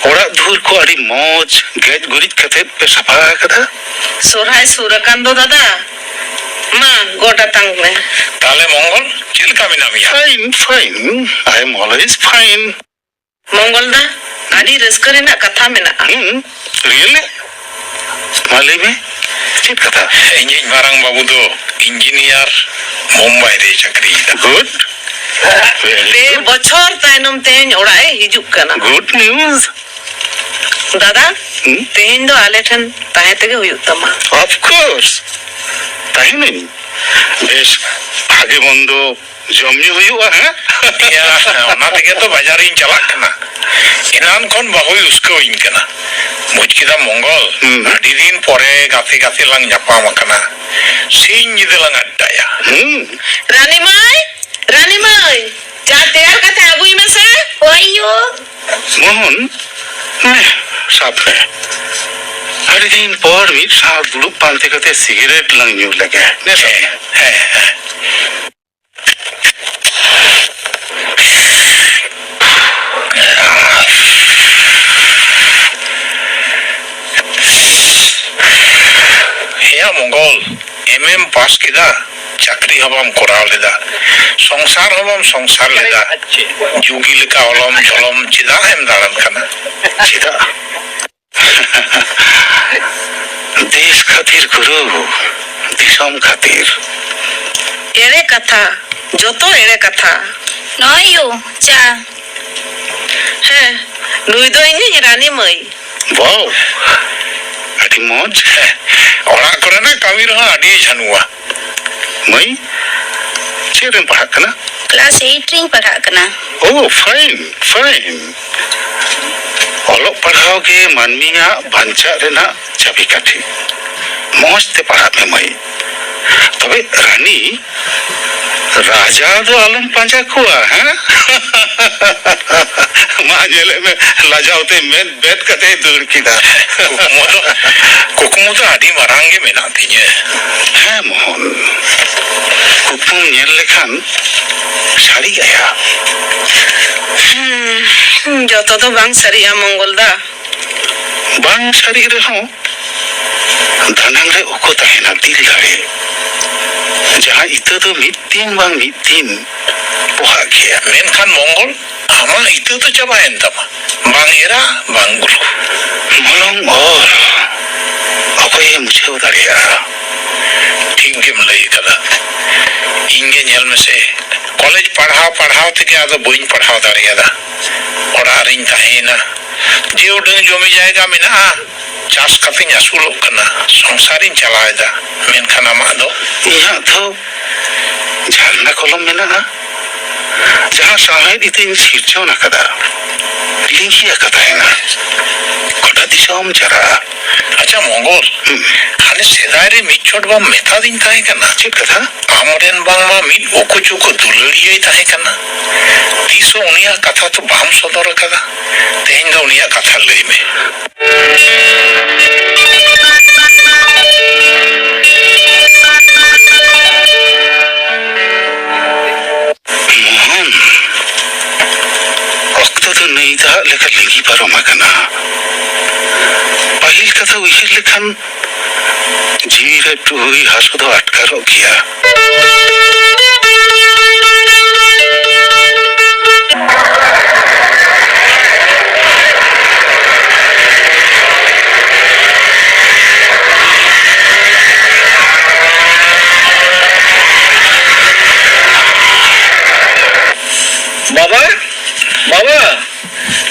ᱚᱲᱟᱜ ᱫᱩᱣᱟᱹᱨ ᱠᱚ ᱟᱹᱰᱤ ᱢᱚᱡᱽ ᱜᱮᱡ ᱜᱩᱨᱤᱡ ᱠᱟᱛᱮ ᱯᱮ ᱥᱟᱯᱷᱟ ᱟᱠᱟᱫᱟ? ᱥᱚᱨᱦᱟᱭ ᱥᱩᱨ ᱟᱠᱟᱱ ᱫᱚ ᱫᱟᱫᱟ, ᱢᱟ, ᱜᱚᱰ ᱟᱛᱟᱝ ᱢᱮ᱾ ᱛᱟᱦᱞᱮ ᱢᱚᱝᱜᱚᱞ, ᱪᱮᱫ ᱞᱮᱠᱟ ᱢᱮᱱᱟᱜ ᱢᱮᱭᱟ? Fine, fine. I am always fine. ᱢᱚᱝᱜᱚᱞ ᱫᱟ, ᱟᱹᱰᱤ ᱨᱟᱹᱥᱠᱟᱹ ᱨᱮᱱᱟᱜ ᱠᱟᱛᱷᱟ ᱢᱮᱱᱟᱜᱼᱟ᱾ ᱦᱩᱸ, really? ᱢᱟ ᱞᱟᱹᱭ ᱢᱮ, ᱪᱮᱫ ᱠᱟᱛᱷᱟ? ᱤᱧᱤᱡ ᱢᱟᱨᱟᱝ ᱵᱟᱹᱵᱩ ᱫᱚ ᱤᱧᱡᱤᱱᱤᱭᱟᱨ, ᱢᱩᱢᱵᱟᱭ ᱨᱮᱭ ᱪᱟᱹᱠᱨᱤᱭᱮᱫᱟ᱾ Good. Very ᱯᱮ good. ᱵᱚᱪᱷᱚᱨ ᱛᱟᱭᱱᱚᱢ ᱛᱮᱦᱮᱧ ᱚᱲᱟᱜ ᱮ ᱦᱤᱡᱩᱜ ᱠᱟᱱᱟ᱾ Good news. ᱫᱟᱫᱟ, ᱦᱩᱸ? ᱛᱮᱦᱮᱧ ᱫᱚ ᱟᱞᱮ ᱴᱷᱮᱱ ᱛᱟᱦᱮᱸ ᱛᱮᱜᱮ ᱦᱩᱭᱩᱜ ᱛᱟᱢᱟ᱾ Of course. ᱛᱟᱦᱮᱱᱟᱹᱧ᱾ ᱵᱮᱥ ᱵᱷᱟᱜᱮ ᱢᱚᱱᱫᱚ ᱡᱚᱢ ᱧᱩ ᱦᱩᱭᱩᱜᱼᱟ, ᱦᱮᱸ? ᱤᱭᱟ, ᱚᱱᱟ ᱛᱮᱜᱮ ᱛᱚ ᱵᱟᱡᱟᱨᱤᱧ ᱪᱟᱞᱟᱜ ᱠᱟᱱᱟ᱾ ᱮᱱᱟᱱ ᱠᱷᱚᱱ ᱵᱟᱹᱦᱩᱭ ᱩᱥᱠᱟᱹᱣᱤᱧ ᱠᱟᱱᱟ᱾ ᱵᱩᱡᱽ ᱠᱮᱫᱟᱢ ᱢᱚᱝᱜᱚᱞ, ᱦᱩᱸ᱾ ᱟᱹᱰᱤ ᱫᱤᱱ ᱯᱚᱨᱮ ᱜᱟᱛᱮ ᱜᱟᱛᱮ ᱞᱟᱝ ᱧᱟᱯᱟᱢ ᱟᱠᱟᱱᱟ᱾ ᱥᱤᱧ ᱧᱤᱫᱟᱹ ᱞᱟᱝ ᱟᱰᱰᱟᱭᱟ᱾ ᱦᱩᱸ᱾ ᱨᱟᱱᱤ ᱢᱟᱹᱭ, ᱨᱟᱱᱤ ᱢᱟᱹᱭ, ᱪᱟ ᱛᱮᱭᱟᱨ ᱠᱟᱛᱮ ᱟᱹᱜᱩᱭ ᱢᱮᱥᱮ᱾ ᱦᱳᱭ ᱭᱳ᱾ ᱢᱳᱦᱚᱱ, ᱱᱮ, ᱥᱟᱵ ᱢᱮ᱾ ᱟᱹᱰᱤ ᱫᱤᱱ ᱯᱚᱨ ᱢᱤᱫ ᱥᱟᱶ ᱫᱩᱲᱩᱵ ᱯᱟᱱᱛᱮ ᱠᱟᱛᱮ ᱥᱤᱜᱟᱨᱮᱴ ᱞᱟᱝ ᱧᱩ ᱞᱮᱜᱮ᱾ ᱱᱮ, ᱥᱟᱵ ᱢᱮ᱾ ᱦᱮᱸ, ᱦᱮᱸ᱾ ᱦᱮᱸᱭᱟ ᱢᱚᱝᱜᱚᱞ, ᱮᱢ ᱮᱢ ᱯᱟᱥ ᱠᱮᱫᱟ, ᱪᱟᱹᱠᱨᱤ ᱦᱚᱸ ᱵᱟᱢ ᱠᱚᱨᱟᱣ ᱞᱮᱫᱟ, ᱥᱚᱝᱥᱟᱨ ᱦᱚᱸ ᱵᱟᱢ ᱥᱚᱝᱥᱟᱨ ᱞᱮᱫᱟ, ᱡᱩᱜᱤ ᱞᱮᱠᱟ ᱚᱞᱚᱢ ᱡᱷᱚᱞᱚᱢ ᱪᱮᱫᱟᱜ ᱮᱢ ᱫᱟᱬᱟᱱ ᱠᱟᱱᱟ? ᱪᱮᱫᱟᱜ? ᱫᱮᱥ ᱠᱷᱟᱹᱛᱤᱨ ᱜᱩᱨᱩ, ᱫᱤᱥᱚᱢ ᱠᱷᱟᱹᱛᱤᱨ᱾ ᱮᱲᱮ ᱠᱟᱛᱷᱟ, ᱡᱚᱛᱚ ᱮᱲᱮ ᱠᱟᱛᱷᱟ᱾ ᱱᱚᱜᱼᱚᱭ ᱭᱳ, ᱪᱟ᱾ ᱦᱮᱸ, ᱱᱩᱭ ᱫᱚ ᱤᱧᱤᱡ ᱨᱟᱱᱤ ᱢᱟᱹᱭ᱾ ᱵᱟᱣ, ᱟᱹᱰᱤ ᱢᱚᱡᱽ᱾ ᱚᱲᱟᱜ ᱠᱚᱨᱮᱱᱟᱜ ᱠᱟᱹᱢᱤ ᱨᱮᱦᱚᱸ ᱟᱹᱰᱤ ᱡᱷᱟᱹᱱᱩᱣᱟ᱾ ᱢᱟᱹᱭ, ᱪᱮᱫ ᱨᱮᱢ ᱯᱟᱲᱦᱟᱜ ᱠᱟᱱᱟ? Class eight ᱨᱤᱧ ᱯᱟᱲᱦᱟᱜ ᱠᱟᱱᱟ᱾ Oh, fine, fine. ᱚᱞᱚᱜ ᱯᱟᱲᱦᱟᱣ ᱜᱮ ᱢᱟᱹᱱᱢᱤᱭᱟᱜ ᱵᱟᱧᱪᱟᱜ ᱨᱮᱱᱟᱜ ᱪᱟᱹᱵᱤ ᱠᱟᱹᱴᱷᱤ᱾ ᱢᱚᱡᱽ ᱛᱮ ᱯᱟᱲᱦᱟᱜ ᱢᱮ ᱢᱟᱹᱭ᱾ ᱛᱚᱵᱮ ᱨᱟᱱᱤ, ᱨᱟᱡᱟ ᱫᱚ ᱟᱞᱚᱢ ᱯᱟᱸᱡᱟ ᱠᱚᱣᱟ, ᱦᱮᱸ? ᱢᱟ ᱧᱮᱞᱮᱫ ᱢᱮ, ᱞᱟᱡᱟᱣ ᱛᱮ ᱢᱮᱫ ᱵᱮᱫ ᱠᱟᱛᱮᱭ ᱫᱟᱹᱲ ᱠᱮᱫᱟ᱾ ᱠᱩᱠᱢᱩ ᱫᱚ, ᱠᱩᱠᱢᱩ ᱫᱚ ᱟᱹᱰᱤ ᱢᱟᱨᱟᱝ ᱜᱮ ᱢᱮᱱᱟᱜ ᱛᱤᱧᱟᱹ᱾ ᱦᱮᱸ ᱢᱳᱦᱚᱱ, ᱠᱩᱠᱢᱩᱢ ᱧᱮᱞ ᱞᱮᱠᱷᱟᱱ ᱥᱟᱹᱨᱤᱜ ᱟᱭᱟ᱾ ᱦᱩᱸ, ᱡᱚᱛᱚ ᱫᱚ ᱵᱟᱝ ᱥᱟᱹᱨᱤᱜᱼᱟ ᱢᱚᱝᱜᱚᱞ ᱫᱟ᱾ ᱵᱟᱝ ᱥᱟᱹᱨᱤᱜ ᱨᱮᱦᱚᱸ ᱫᱟᱱᱟᱝ ᱨᱮ ᱩᱠᱩ ᱛᱟᱦᱮᱱᱟ ᱫᱤᱞ ᱫᱟᱲᱮ᱾ ᱡᱟᱦᱟᱸ ᱤᱛᱟᱹ ᱫᱚ ᱢᱤᱫ ᱫᱤᱱ ᱵᱟᱝ ᱢᱤᱫ ᱫᱤᱱ ᱯᱚᱦᱟᱜ ᱜᱮᱭᱟ᱾ ᱢᱮᱱᱠᱷᱟᱱ ᱢᱚᱝᱜᱚᱞ, ᱟᱢᱟᱜ ᱤᱛᱟᱹ ᱫᱚ ᱪᱟᱵᱟᱭᱮᱱ ᱛᱟᱢᱟ, ᱵᱟᱝ ᱮᱨᱟ, ᱵᱟᱝ ᱵᱩᱨᱩ᱾ ᱢᱚᱞᱚᱝ ᱚᱞ ᱚᱠᱚᱭᱮ ᱢᱩᱪᱷᱟᱹᱣ ᱫᱟᱲᱮᱭᱟᱜᱼᱟ? ᱴᱷᱤᱠ ᱜᱮᱢ ᱞᱟᱹᱭ ᱠᱟᱫᱟ᱾ ᱤᱧ ᱜᱮ ᱧᱮᱞ ᱢᱮᱥᱮ, ᱠᱚᱞᱮᱡᱽ ᱯᱟᱲᱦᱟᱣ ᱯᱟᱲᱦᱟᱣ ᱛᱮᱜᱮ ᱟᱫᱚ ᱵᱟᱹᱧ ᱯᱟᱲᱦᱟᱣ ᱫᱟᱲᱮᱭᱟᱫᱟ᱾ ᱚᱲᱟᱜ ᱨᱤᱧ ᱛᱟᱦᱮᱸᱭᱮᱱᱟ᱾ ᱡᱮ ᱩᱰᱟᱹᱝ ᱡᱚᱢᱤ ᱡᱟᱭᱜᱟ ᱢᱮᱱᱟᱜᱼᱟ, ᱪᱟᱥ ᱠᱟᱛᱮᱧ ᱟᱹᱥᱩᱞᱚᱜ ᱠᱟᱱᱟ, ᱥᱚᱝᱥᱟᱨᱤᱧ ᱪᱟᱞᱟᱣᱮᱫᱟ᱾ ᱢᱮᱱᱠᱷᱟᱱ ᱟᱢᱟᱜ ᱫᱚ? ᱤᱧᱟᱹᱜ ᱫᱚ ᱡᱷᱟᱨᱱᱟ ᱠᱚᱞᱚᱢ ᱢᱮᱱᱟᱜᱼᱟ, ᱡᱟᱦᱟᱸ ᱥᱟᱶᱦᱮᱫ ᱤᱛᱟᱹᱧ ᱥᱤᱨᱡᱚᱱ ᱟᱠᱟᱫᱟ, ᱞᱤᱸᱜᱤ ᱟᱠᱟ ᱛᱟᱦᱮᱱᱟ᱾ ᱜᱚᱴᱟ ᱫᱤᱥᱚᱢ ᱪᱟᱨᱟ᱾ ᱟᱪᱪᱷᱟ ᱢᱚᱝᱜᱚᱞ, ᱦᱩᱸ᱾ ᱦᱟᱱᱮ ᱥᱮᱫᱟᱭ ᱨᱮ ᱢᱤᱫ ᱪᱷᱚᱴ ᱵᱟᱢ ᱢᱮᱛᱟᱫᱤᱧ ᱛᱟᱦᱮᱸ ᱠᱟᱱᱟ? ᱪᱮᱫ ᱠᱟᱛᱷᱟ? ᱟᱢᱨᱮᱱ ᱵᱟᱝᱢᱟ ᱢᱤᱫ ᱩᱠᱩ ᱪᱩᱠᱩ ᱫᱩᱞᱟᱹᱲᱤᱭᱟᱹᱭ ᱛᱟᱦᱮᱸ ᱠᱟᱱᱟ᱾ ᱛᱤᱥ ᱦᱚᱸ ᱩᱱᱤᱭᱟᱜ ᱠᱟᱛᱷᱟ ᱛᱚ ᱵᱟᱢ ᱥᱚᱫᱚᱨ ᱟᱠᱟᱫᱟ᱾ ᱛᱮᱦᱮᱧ ᱫᱚ ᱩᱱᱤᱭᱟᱜ ᱠᱟᱛᱷᱟ ᱞᱟᱹᱭ ᱢᱮ᱾ ᱢᱳᱦᱚᱱ, ᱚᱠᱛᱚ ᱫᱚ ᱱᱟᱹᱭ ᱫᱟᱜ ᱞᱮᱠᱟ ᱞᱤᱸᱜᱤ ᱯᱟᱨᱚᱢ ᱟᱠᱟᱱᱟ᱾ ᱯᱟᱹᱦᱤᱞ ᱠᱟᱛᱷᱟ ᱩᱭᱦᱟᱹᱨ ᱞᱮᱠᱷᱟᱱ ᱡᱤᱣᱤ ᱨᱮ ᱴᱩᱦᱩᱭ ᱦᱟᱹᱥᱩ ᱫᱚ ᱟᱴᱠᱟᱨᱚᱜ ᱜᱮᱭᱟ᱾ ᱵᱟᱵᱟ, ᱵᱟᱵᱟ,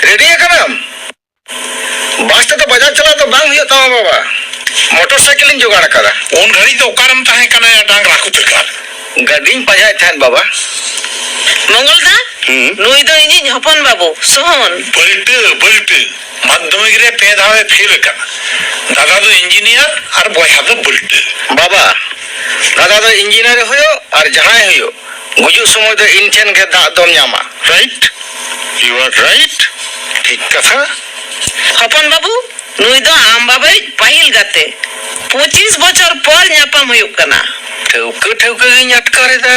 ᱨᱮᱰᱤ ᱟᱠᱟᱱᱟᱢ? ᱵᱟᱥ ᱛᱮᱫᱚ ᱵᱟᱡᱟᱨ ᱪᱟᱞᱟᱜ ᱫᱚ ᱵᱟᱝ ᱦᱩᱭᱩᱜ ᱛᱟᱢᱟ ᱵᱟᱵᱟ, ᱢᱚᱴᱚᱨ ᱥᱟᱭᱠᱮᱞ ᱤᱧ ᱡᱚᱜᱟᱲ ᱟᱠᱟᱫᱟ᱾ ᱩᱱ ᱜᱷᱟᱹᱲᱤᱡ ᱫᱚ ᱚᱠᱟᱨᱮᱢ ᱛᱟᱦᱮᱸ ᱠᱟᱱᱟ ᱭᱟ ᱰᱟᱝᱨᱟ ᱠᱚ ᱛᱟᱹᱠᱟᱨ? ᱜᱟᱹᱰᱤᱧ ᱯᱟᱸᱡᱟᱭᱮᱫ ᱛᱟᱦᱮᱸᱫ ᱵᱟᱵᱟ᱾ ᱢᱚᱝᱜᱚᱞ ᱫᱟ, ᱦᱩᱸ? ᱱᱩᱭ ᱫᱚ ᱤᱧᱤᱡ ᱦᱚᱯᱚᱱ ᱵᱟᱹᱵᱩ, ᱥᱳᱦᱚᱱ᱾ ᱵᱟᱹᱞᱴᱟᱹ, ᱵᱟᱹᱞᱴᱟᱹ᱾ ᱢᱟᱫᱽᱫᱷᱚᱢᱤᱠ ᱨᱮ ᱯᱮ ᱫᱷᱟᱣ ᱮ ᱯᱷᱮᱞ ᱟᱠᱟᱱᱟ᱾ ᱫᱟᱫᱟ ᱫᱚ ᱤᱧᱡᱤᱱᱤᱭᱟᱨ ᱟᱨ ᱵᱚᱭᱦᱟ ᱫᱚ ᱵᱟᱹᱞᱴᱟᱹ᱾ ᱵᱟᱵᱟ, ᱫᱟᱫᱟ ᱫᱚ ᱤᱧᱡᱤᱱᱤᱭᱟᱨ ᱮ ᱦᱩᱭᱩᱜ ᱟᱨ ᱡᱟᱦᱟᱸᱭ ᱦᱩᱭᱩᱜ, ᱜᱩᱡᱩᱜ ᱥᱚᱢᱚᱭ ᱫᱚ ᱤᱧ ᱴᱷᱮᱱ ᱜᱮ ᱫᱟᱜ ᱫᱚᱢ ᱧᱟᱢᱟ᱾ Right? You are right. ᱴᱷᱤᱠ ᱠᱟᱛᱷᱟ᱾ ᱦᱚᱯᱚᱱ ᱵᱟᱹᱵᱩ, ᱱᱩᱭ ᱫᱚ ᱟᱢ ᱵᱟᱵᱟᱭᱤᱡ ᱯᱟᱹᱦᱤᱞ ᱜᱟᱛᱮ᱾ ᱯᱚᱸᱪᱤᱥ ᱵᱚᱪᱷᱚᱨ ᱯᱚᱨ ᱧᱟᱯᱟᱢ ᱦᱩᱭᱩᱜ ᱠᱟᱱᱟ᱾ ᱴᱷᱟᱹᱣᱠᱟᱹ ᱴᱷᱟᱹᱣᱠᱟᱹ ᱜᱤᱧ ᱟᱴᱠᱟᱨ ᱮᱫᱟ᱾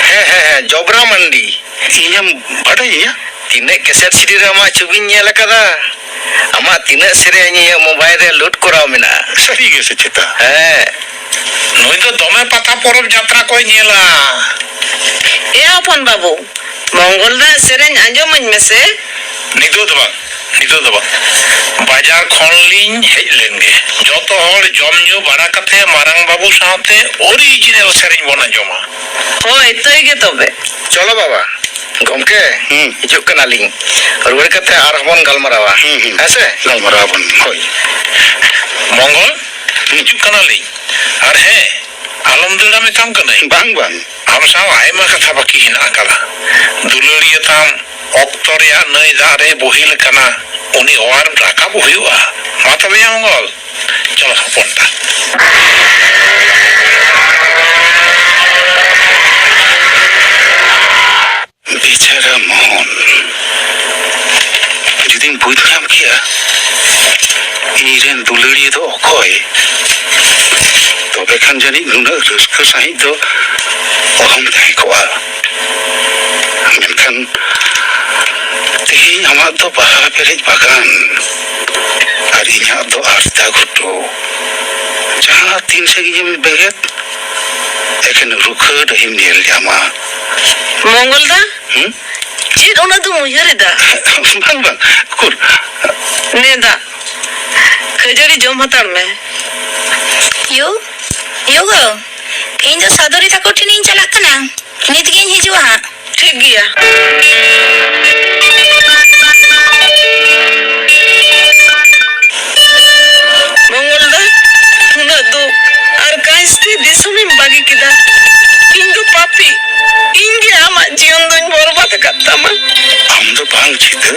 ᱦᱮᱸ, ᱦᱮᱸ, ᱦᱮᱸ, ᱡᱚᱵᱽᱨᱟ ᱢᱟᱱᱰᱤ᱾ ᱤᱧᱮᱢ ᱵᱟᱰᱟᱭᱤᱧᱟ? ᱛᱤᱱᱟᱹᱜ ᱠᱮᱥᱮᱴ ᱥᱤᱰᱤ ᱨᱮ ᱟᱢᱟᱜ ᱪᱷᱚᱵᱤᱧ ᱧᱮᱞ ᱟᱠᱟᱫᱟ᱾ ᱟᱢᱟᱜ ᱛᱤᱱᱟᱹᱜ ᱥᱮᱨᱮᱧ ᱤᱧᱟᱹᱜ ᱢᱳᱵᱟᱭᱤᱞ ᱨᱮ ᱞᱳᱰ ᱠᱚᱨᱟᱣ ᱢᱮᱱᱟᱜᱼᱟ᱾ ᱥᱟᱹᱨᱤ ᱜᱮ ᱥᱮ ᱪᱮᱛᱟ? ᱦᱮᱸ᱾ ᱱᱩᱭ ᱫᱚ ᱫᱚᱢᱮ ᱯᱟᱛᱟ ᱯᱚᱨᱚᱵᱽ ᱡᱟᱛᱨᱟ ᱠᱚᱭ ᱧᱮᱞᱟ᱾ ᱮ ᱦᱚᱯᱚᱱ ᱵᱟᱹᱵᱩ, ᱢᱚᱝᱜᱚᱞ ᱫᱟᱜ ᱥᱮᱨᱮᱧ ᱟᱸᱡᱚᱢᱟᱹᱧ ᱢᱮᱥᱮ᱾ ᱱᱤᱛᱚᱜ ᱫᱚ ᱵᱟᱝ, ᱱᱤᱛᱚᱜ ᱫᱚ ᱵᱟᱝ᱾ ᱵᱟᱡᱟᱨ ᱠᱷᱚᱱ ᱞᱤᱧ ᱦᱮᱡ ᱞᱮᱱ ᱜᱮ᱾ ᱡᱚᱛᱚ ᱦᱚᱲ ᱡᱚᱢ ᱧᱩ ᱵᱟᱲᱟ ᱠᱟᱛᱮ ᱢᱟᱨᱟᱝ ᱵᱟᱹᱵᱩ ᱥᱟᱶᱛᱮ original ᱥᱮᱨᱮᱧ ᱵᱚᱱ ᱟᱸᱡᱚᱢᱟ᱾ ᱦᱳᱭ, ᱛᱟᱹᱭ ᱜᱮ ᱛᱚᱵᱮ᱾ ᱪᱚᱞᱚ ᱵᱟᱵᱟ, ᱜᱚᱢᱠᱮ, ᱦᱩᱸ᱾ ᱦᱤᱡᱩᱜ ᱠᱟᱱᱟᱞᱤᱧ᱾ ᱨᱩᱣᱟᱹᱲ ᱠᱟᱛᱮ ᱟᱨᱦᱚᱸ ᱵᱚᱱ ᱜᱟᱞᱢᱟᱨᱟᱣᱟ᱾ ᱦᱩᱸ, ᱦᱩᱸ᱾ ᱦᱮᱸ ᱥᱮ? ᱜᱟᱞᱢᱟᱨᱟᱣ ᱟᱵᱚᱱ᱾ ᱦᱳᱭ᱾ ᱢᱚᱝᱜᱚᱞ, ᱦᱤᱡᱩᱜ ᱠᱟᱱᱟᱞᱤᱧ᱾ ᱟᱨ ᱦᱮᱸ, ᱟᱞᱚᱢ ᱫᱟᱹᱲᱟ ᱢᱮᱛᱟᱢ ᱠᱟᱹᱱᱟᱹᱧ᱾ ᱵᱟᱝ, ᱵᱟᱝ᱾ ᱟᱢ ᱥᱟᱶ ᱟᱭᱢᱟ ᱠᱟᱛᱷᱟ ᱵᱟᱹᱠᱤ ᱦᱮᱱᱟᱜ ᱟᱠᱟᱫᱟ᱾ ᱫᱩᱞᱟᱹᱲᱤᱭᱟᱹ ᱛᱟᱢ ᱚᱠᱛᱚ ᱨᱮᱭᱟᱜ ᱱᱟᱹᱭ ᱫᱟᱜ ᱨᱮ ᱵᱚᱦᱤᱞ ᱠᱟᱱᱟ, ᱩᱱᱤ ᱚᱣᱟᱨ ᱨᱟᱠᱟᱵ ᱦᱩᱭᱩᱜᱼᱟ᱾ ᱢᱟ ᱛᱚᱵᱮ ᱭᱟ ᱢᱚᱝᱜᱚᱞ, ᱪᱚᱞᱚ ᱦᱚᱯᱚᱱ ᱛᱟ᱾ ᱵᱮᱪᱟᱨᱟ ᱢᱳᱦᱚᱱ, ᱡᱩᱫᱤᱢ ᱵᱩᱡᱽ ᱧᱟᱢ ᱠᱮᱭᱟ ᱤᱧᱨᱮᱱ ᱫᱩᱞᱟᱹᱲᱤᱭᱟᱹ ᱫᱚ ᱚᱠᱚᱭ, ᱛᱚᱵᱮ ᱠᱷᱟᱱ ᱡᱟᱹᱱᱤᱡ ᱱᱩᱱᱟᱹᱜ ᱨᱟᱹᱥᱠᱟᱹ ᱥᱟᱺᱦᱤᱡ ᱫᱚ ᱚᱦᱚᱢ ᱛᱟᱦᱮᱸ ᱠᱚᱜᱼᱟ᱾ ᱢᱮᱱᱠᱷᱟᱱ ᱛᱮᱦᱮᱧ ᱟᱢᱟᱜ ᱫᱚ ᱵᱟᱦᱟ ᱯᱮᱨᱮᱡ ᱵᱟᱜᱟᱱ ᱟᱨ ᱤᱧᱟᱹᱜ ᱫᱚ ᱟᱨᱫᱟ ᱜᱷᱩᱴᱩ᱾ ᱡᱟᱦᱟᱸ ᱛᱤᱱ ᱥᱟᱺᱜᱤᱧᱮᱢ ᱵᱮᱸᱜᱮᱫ, ᱮᱠᱮᱱ ᱨᱩᱠᱷᱟᱹ ᱰᱟᱹᱦᱤᱢ ᱧᱮᱞ ᱧᱟᱢᱟ᱾ ᱢᱚᱝᱜᱚᱞ ᱫᱟ, ᱦᱩᱸ? ᱪᱮᱫ ᱚᱱᱟ ᱫᱚᱢ ᱩᱭᱦᱟᱹᱨ ᱮᱫᱟ? ᱵᱟᱝ, ᱵᱟᱝ, ᱩᱠᱩᱨ? ᱱᱮ ᱫᱟ, ᱠᱷᱟᱹᱡᱟᱹᱲᱤ ᱡᱚᱢ ᱦᱟᱛᱟᱲ ᱢᱮ᱾ ᱭᱳ, ᱭᱳ ᱜᱚ, ᱤᱧ ᱫᱚ ᱥᱟᱫᱚᱨᱤ ᱛᱟᱠᱚ ᱴᱷᱮᱱᱤᱧ ᱪᱟᱞᱟᱜ ᱠᱟᱱᱟ᱾ ᱱᱤᱛ ᱜᱤᱧ ᱦᱤᱡᱩᱜᱼᱟ ᱦᱟᱸᱜ᱾ ᱴᱷᱤᱠ ᱜᱮᱭᱟ᱾ ᱢᱚᱝᱜᱚᱞ ᱫᱟ, ᱩᱱᱟᱹᱜ ᱫᱩᱠ ᱟᱨ ᱠᱟᱸᱥᱛᱮ ᱫᱤᱥᱚᱢᱮᱢ ᱵᱟᱹᱜᱤ ᱠᱮᱫᱟ᱾ ᱤᱧ ᱫᱚ ᱯᱟᱯᱤ, ᱤᱧ ᱜᱮ ᱟᱢᱟᱜ ᱡᱤᱭᱚᱱ ᱫᱚᱧ ᱵᱚᱨᱵᱟᱫ ᱟᱠᱟᱫ ᱛᱟᱢᱟ᱾ ᱟᱢ ᱫᱚ ᱵᱟᱝ ᱪᱷᱤᱛᱟᱹ,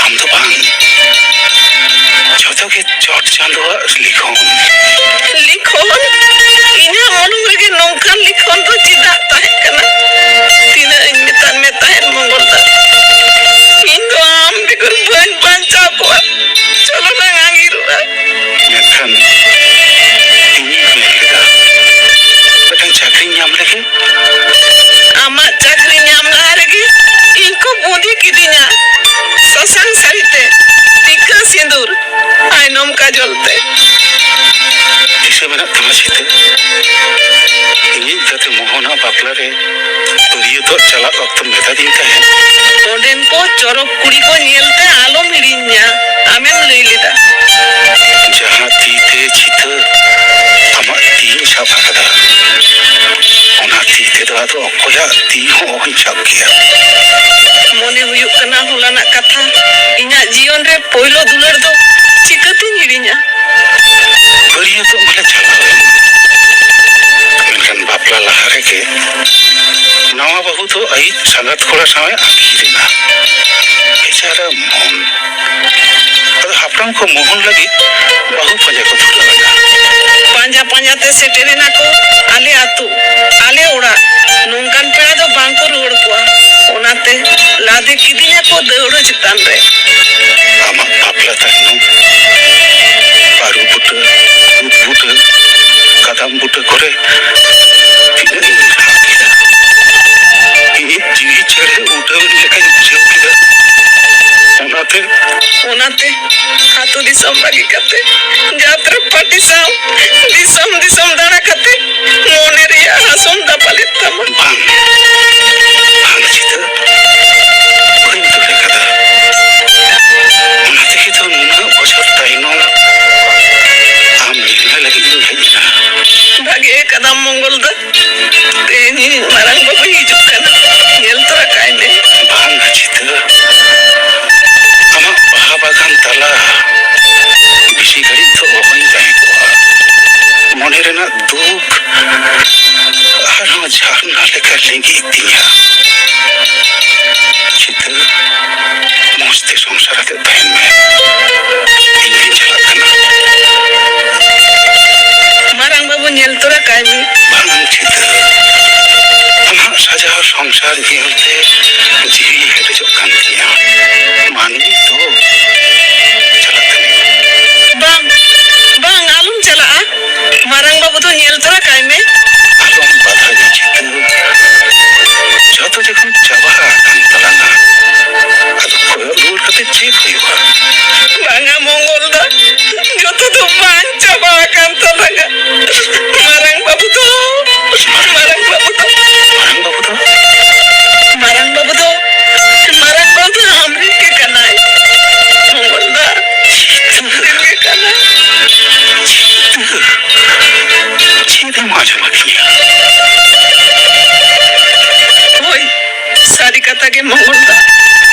ᱟᱢ ᱫᱚ ᱵᱟᱝ, ᱡᱚᱛᱚ ᱜᱮ ᱪᱚᱴ ᱪᱟᱸᱫᱳᱣᱟᱜ ᱞᱤᱠᱷᱚᱱ᱾ ᱞᱤᱠᱷᱚᱱ? ᱤᱧᱟᱹᱜ ᱢᱚᱞᱚᱝ ᱨᱮᱜᱮ ᱱᱚᱝᱠᱟᱱ ᱞᱤᱠᱷᱚᱱ ᱫᱚ ᱪᱮᱫᱟᱜ ᱛᱟᱦᱮᱸ ᱠᱟᱱᱟ? ᱛᱤᱱᱟᱹᱜ ᱤᱧ ᱢᱮᱛᱟᱫ ᱢᱮ ᱛᱟᱦᱮᱸᱫ ᱢᱚᱝᱜᱚᱞ ᱫᱟ, ᱟᱹᱫᱤᱧ ᱛᱟᱦᱮᱸᱫ᱾ ᱚᱸᱰᱮᱱ ᱠᱚ ᱪᱚᱨᱚᱠ ᱠᱩᱲᱤ ᱠᱚ ᱧᱮᱞᱛᱮ ᱟᱞᱚᱢ ᱦᱤᱲᱤᱧᱟ, ᱟᱢᱮᱢ ᱞᱟᱹᱭ ᱞᱮᱫᱟ᱾ ᱡᱟᱦᱟᱸ ᱛᱤ ᱛᱮ ᱪᱷᱤᱛᱟᱹ ᱟᱢᱟᱜ ᱛᱤᱧ ᱥᱟᱵ ᱟᱠᱟᱫᱟ, ᱚᱱᱟ ᱛᱤ ᱛᱮᱫᱚ ᱟᱫᱚ ᱚᱠᱚᱭᱟᱜ ᱛᱤ ᱦᱚᱸ ᱚᱦᱚᱧ ᱥᱟᱵ ᱠᱮᱭᱟ᱾ ᱢᱚᱱᱮ ᱦᱩᱭᱩᱜ ᱠᱟᱱᱟ ᱦᱚᱞᱟᱱᱟᱜ ᱠᱟᱛᱷᱟ, ᱤᱧᱟᱜ ᱡᱤᱭᱚᱱ ᱨᱮ ᱯᱳᱭᱞᱳ ᱫᱩᱞᱟᱹᱲ ᱫᱚ ᱪᱤᱠᱟᱹᱛᱤᱧ ᱦᱤᱲᱤᱧᱟ? ᱵᱟᱹᱨᱭᱟᱹᱛᱚᱜ ᱢᱟᱞᱮ ᱪᱟᱞᱟᱣ ᱮᱱ, ᱢᱮᱱᱠᱷᱟᱱ ᱵᱟᱯᱞᱟ ᱞᱟᱦᱟ ᱨᱮᱜᱮ ᱱᱟᱣᱟ ᱵᱟᱹᱦᱩ ᱫᱚ ᱟᱭᱤᱡ ᱥᱟᱸᱜᱟᱛ ᱠᱚᱲᱟ ᱥᱟᱶ ᱮ ᱟᱹᱛᱠᱤᱨ ᱮᱱᱟ᱾ ᱵᱮᱪᱟᱨᱟ ᱢᱚᱱ᱾ ᱟᱫᱚ ᱦᱟᱯᱲᱟᱢ ᱠᱚ ᱢᱚᱦᱚᱱ ᱞᱟᱹᱜᱤᱫ ᱵᱟᱹᱦᱩ ᱯᱟᱸᱡᱟ ᱠᱚ ᱫᱷᱩᱨᱟᱹᱣ ᱮᱱᱟ᱾ ᱯᱟᱸᱡᱟ ᱯᱟᱸᱡᱟ ᱛᱮ ᱥᱮᱴᱮᱨ ᱮᱱᱟ ᱠᱚ ᱟᱞᱮ ᱟᱹᱛᱩ, ᱟᱞᱮ ᱚᱲᱟᱜ᱾ ᱱᱚᱝᱠᱟᱱ ᱯᱮᱲᱟ ᱫᱚ ᱵᱟᱝ ᱠᱚ ᱨᱩᱣᱟᱹᱲ ᱠᱚᱣᱟ᱾ ᱚᱱᱟᱛᱮ ᱞᱟᱫᱮ ᱠᱤᱫᱤᱧᱟ ᱠᱚ ᱫᱟᱹᱣᱲᱟᱹ ᱪᱮᱛᱟᱱ ᱨᱮ᱾ ᱟᱢᱟᱜ ᱵᱟᱯᱞᱟ ᱛᱟᱭᱱᱚᱢ ᱵᱟᱹᱨᱩ ᱵᱩᱴᱟᱹ, ᱠᱩᱫ ᱵᱩᱴᱟᱹ, ᱠᱟᱫᱟᱢ ᱵᱩᱴᱟᱹ ᱠᱚᱨᱮ ᱛᱤᱱᱟᱹᱜ ᱤᱧ ᱨᱟᱜ ᱠᱮᱫᱟ᱾ ᱤᱧᱤᱡ ᱡᱤᱣᱤ ᱪᱮᱬᱮ ᱩᱰᱟᱹᱣ ᱮᱱ ᱞᱮᱠᱟᱧ ᱵᱩᱡᱷᱟᱹᱣ ᱠᱮᱫᱟ᱾ ᱚᱱᱟᱛᱮ ᱚᱱᱟᱛᱮ ᱟᱹᱛᱩ ᱫᱤᱥᱚᱢ ᱵᱟᱹᱜᱤ ᱠᱟᱛᱮ, ᱡᱟᱛᱨᱟ ᱯᱟᱹᱴᱤ ᱥᱟᱶ ᱫᱤᱥᱚᱢ ᱫᱤᱥᱚᱢ ᱫᱟᱬᱟ ᱠᱟᱛᱮ ᱢᱚᱱᱮ ᱨᱮᱭᱟᱜ ᱦᱟᱥᱚᱢ ᱫᱟᱯᱟᱞᱮᱫ ᱛᱟᱢᱟ᱾ ᱵᱟᱝ, ᱵᱟᱝ ᱪᱤᱛᱟᱹ, ᱵᱟᱹᱧ ᱫᱟᱲᱮ ᱠᱟᱫᱟ᱾ ᱚᱱᱟ ᱛᱮᱜᱮ ᱛᱚ ᱱᱩᱱᱟᱹᱜ ᱵᱚᱪᱷᱚᱨ ᱛᱟᱭᱱᱚᱢ ᱟᱢ ᱧᱮᱞ ᱞᱟᱹᱜᱤᱫ ᱤᱧ ᱦᱮᱡ ᱮᱱᱟ᱾ ᱵᱷᱟᱜᱮ ᱠᱟᱫᱟᱢ ᱢᱚᱝᱜᱚᱞ ᱫᱟ, ᱛᱮᱦᱮᱧ ᱤᱧ ᱢᱟᱨᱟᱝ ᱵᱟᱹᱵᱩᱭ ᱦᱤᱡᱩᱜ ᱠᱟᱱᱟ, ᱧᱮᱞ ᱛᱚᱨᱟ ᱠᱟᱭ ᱢᱮ᱾ ᱵᱟᱝ ᱪᱤᱛᱟᱹ, ᱟᱢᱟᱜ ᱵᱟᱦᱟ ᱵᱟᱜᱟᱱ ᱛᱟᱞᱟ ᱵᱮᱥᱤ ᱜᱷᱟᱹᱲᱤᱡ ᱫᱚ ᱚᱦᱚᱧ ᱛᱟᱦᱮᱸ ᱠᱚᱜᱼᱟ᱾ ᱢᱚᱱᱮ ᱨᱮᱱᱟᱜ ᱫᱩᱠ ᱟᱨᱦᱚᱸ ᱡᱷᱟᱨᱱᱟ ᱞᱮᱠᱟ ᱞᱤᱸᱜᱤ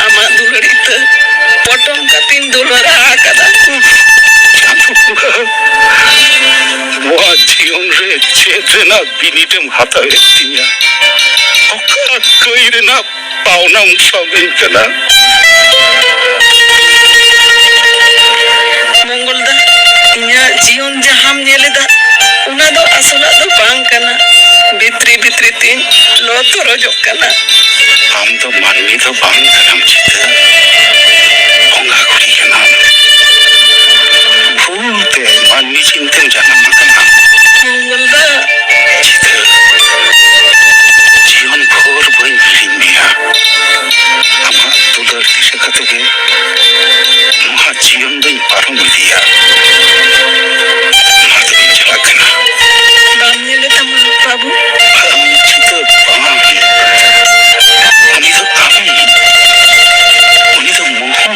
ᱟᱢᱟᱜ ᱫᱩᱞᱟᱹᱲ ᱤᱛᱟᱹ ᱯᱚᱴᱚᱢ ᱠᱟᱛᱮᱧ ᱫᱩᱞᱟᱹᱲ ᱟᱠᱟᱫᱟ᱾ ᱪᱟᱸᱫᱳ ᱵᱚᱸᱜᱟ, ᱱᱚᱣᱟ ᱡᱤᱭᱚᱱ ᱨᱮ ᱪᱮᱫ ᱨᱮᱱᱟᱜ ᱵᱤᱱᱤᱰ ᱮᱢ ᱦᱟᱛᱟᱣᱮᱫ ᱛᱤᱧᱟ? ᱚᱠᱟ ᱠᱟᱹᱭ ᱨᱮᱱᱟᱜ ᱯᱟᱣᱱᱟᱢ ᱥᱟᱵ ᱤᱧ ᱠᱟᱱᱟ? ᱢᱚᱝᱜᱚᱞ ᱫᱟ, ᱤᱧᱟᱹᱜ ᱡᱤᱭᱚᱱ ᱡᱟᱦᱟᱸᱢ ᱧᱮᱞ ᱮᱫᱟ, ᱚᱱᱟ ᱫᱚ ᱟᱥᱚᱞᱟᱜ ᱫᱚ ᱵᱟᱝ ᱠᱟᱱᱟ᱾ ᱵᱷᱤᱛᱨᱤ ᱵᱷᱤᱛᱨᱤ ᱛᱤᱧ ᱞᱚ ᱛᱚᱨᱚᱡᱚᱜ ᱠᱟᱱᱟ᱾ ᱟᱢ ᱫᱚ ᱢᱟᱹᱱᱢᱤ ᱫᱚ ᱵᱟᱝ ᱠᱟᱱᱟᱢ ᱪᱤᱛᱟᱹ, ᱵᱚᱸᱜᱟ ᱠᱩᱲᱤ ᱠᱟᱱᱟᱢ᱾ ᱵᱷᱩᱞ ᱛᱮ ᱢᱟᱹᱱᱢᱤ ᱪᱤᱱᱛᱟᱹᱢ ᱡᱟᱱᱟᱢ ᱟᱠᱟᱱᱟ᱾ ᱢᱚᱝᱜᱚᱞ ᱫᱟ᱾ ᱪᱤᱛᱟᱹ, ᱡᱤᱭᱚᱱ ᱵᱷᱳᱨ ᱵᱟᱹᱧ ᱦᱤᱲᱤᱧ ᱢᱮᱭᱟ᱾ ᱟᱢᱟᱜ ᱫᱩᱞᱟᱹᱲ ᱫᱤᱥᱟᱹ ᱠᱟᱛᱮ ᱜᱮ ᱱᱚᱣᱟ ᱡᱤᱭᱚᱱ ᱫᱚᱧ ᱯᱟᱨᱚᱢ ᱤᱫᱤᱭᱟ᱾ ᱚᱱᱟ ᱛᱮᱜᱤᱧ ᱪᱟᱞᱟᱜ ᱠᱟᱱᱟ᱾ ᱵᱟᱢ ᱧᱮᱞᱮ ᱛᱟᱢᱟ, ᱵᱟᱹᱵᱩ? ᱵᱟᱝ, ᱪᱤᱛᱟᱹ ᱵᱟᱝ᱾ ᱩᱱᱤ ᱫᱚ ᱟᱢ, ᱩᱱᱤ ᱫᱚ ᱢᱳᱦᱚᱱ᱾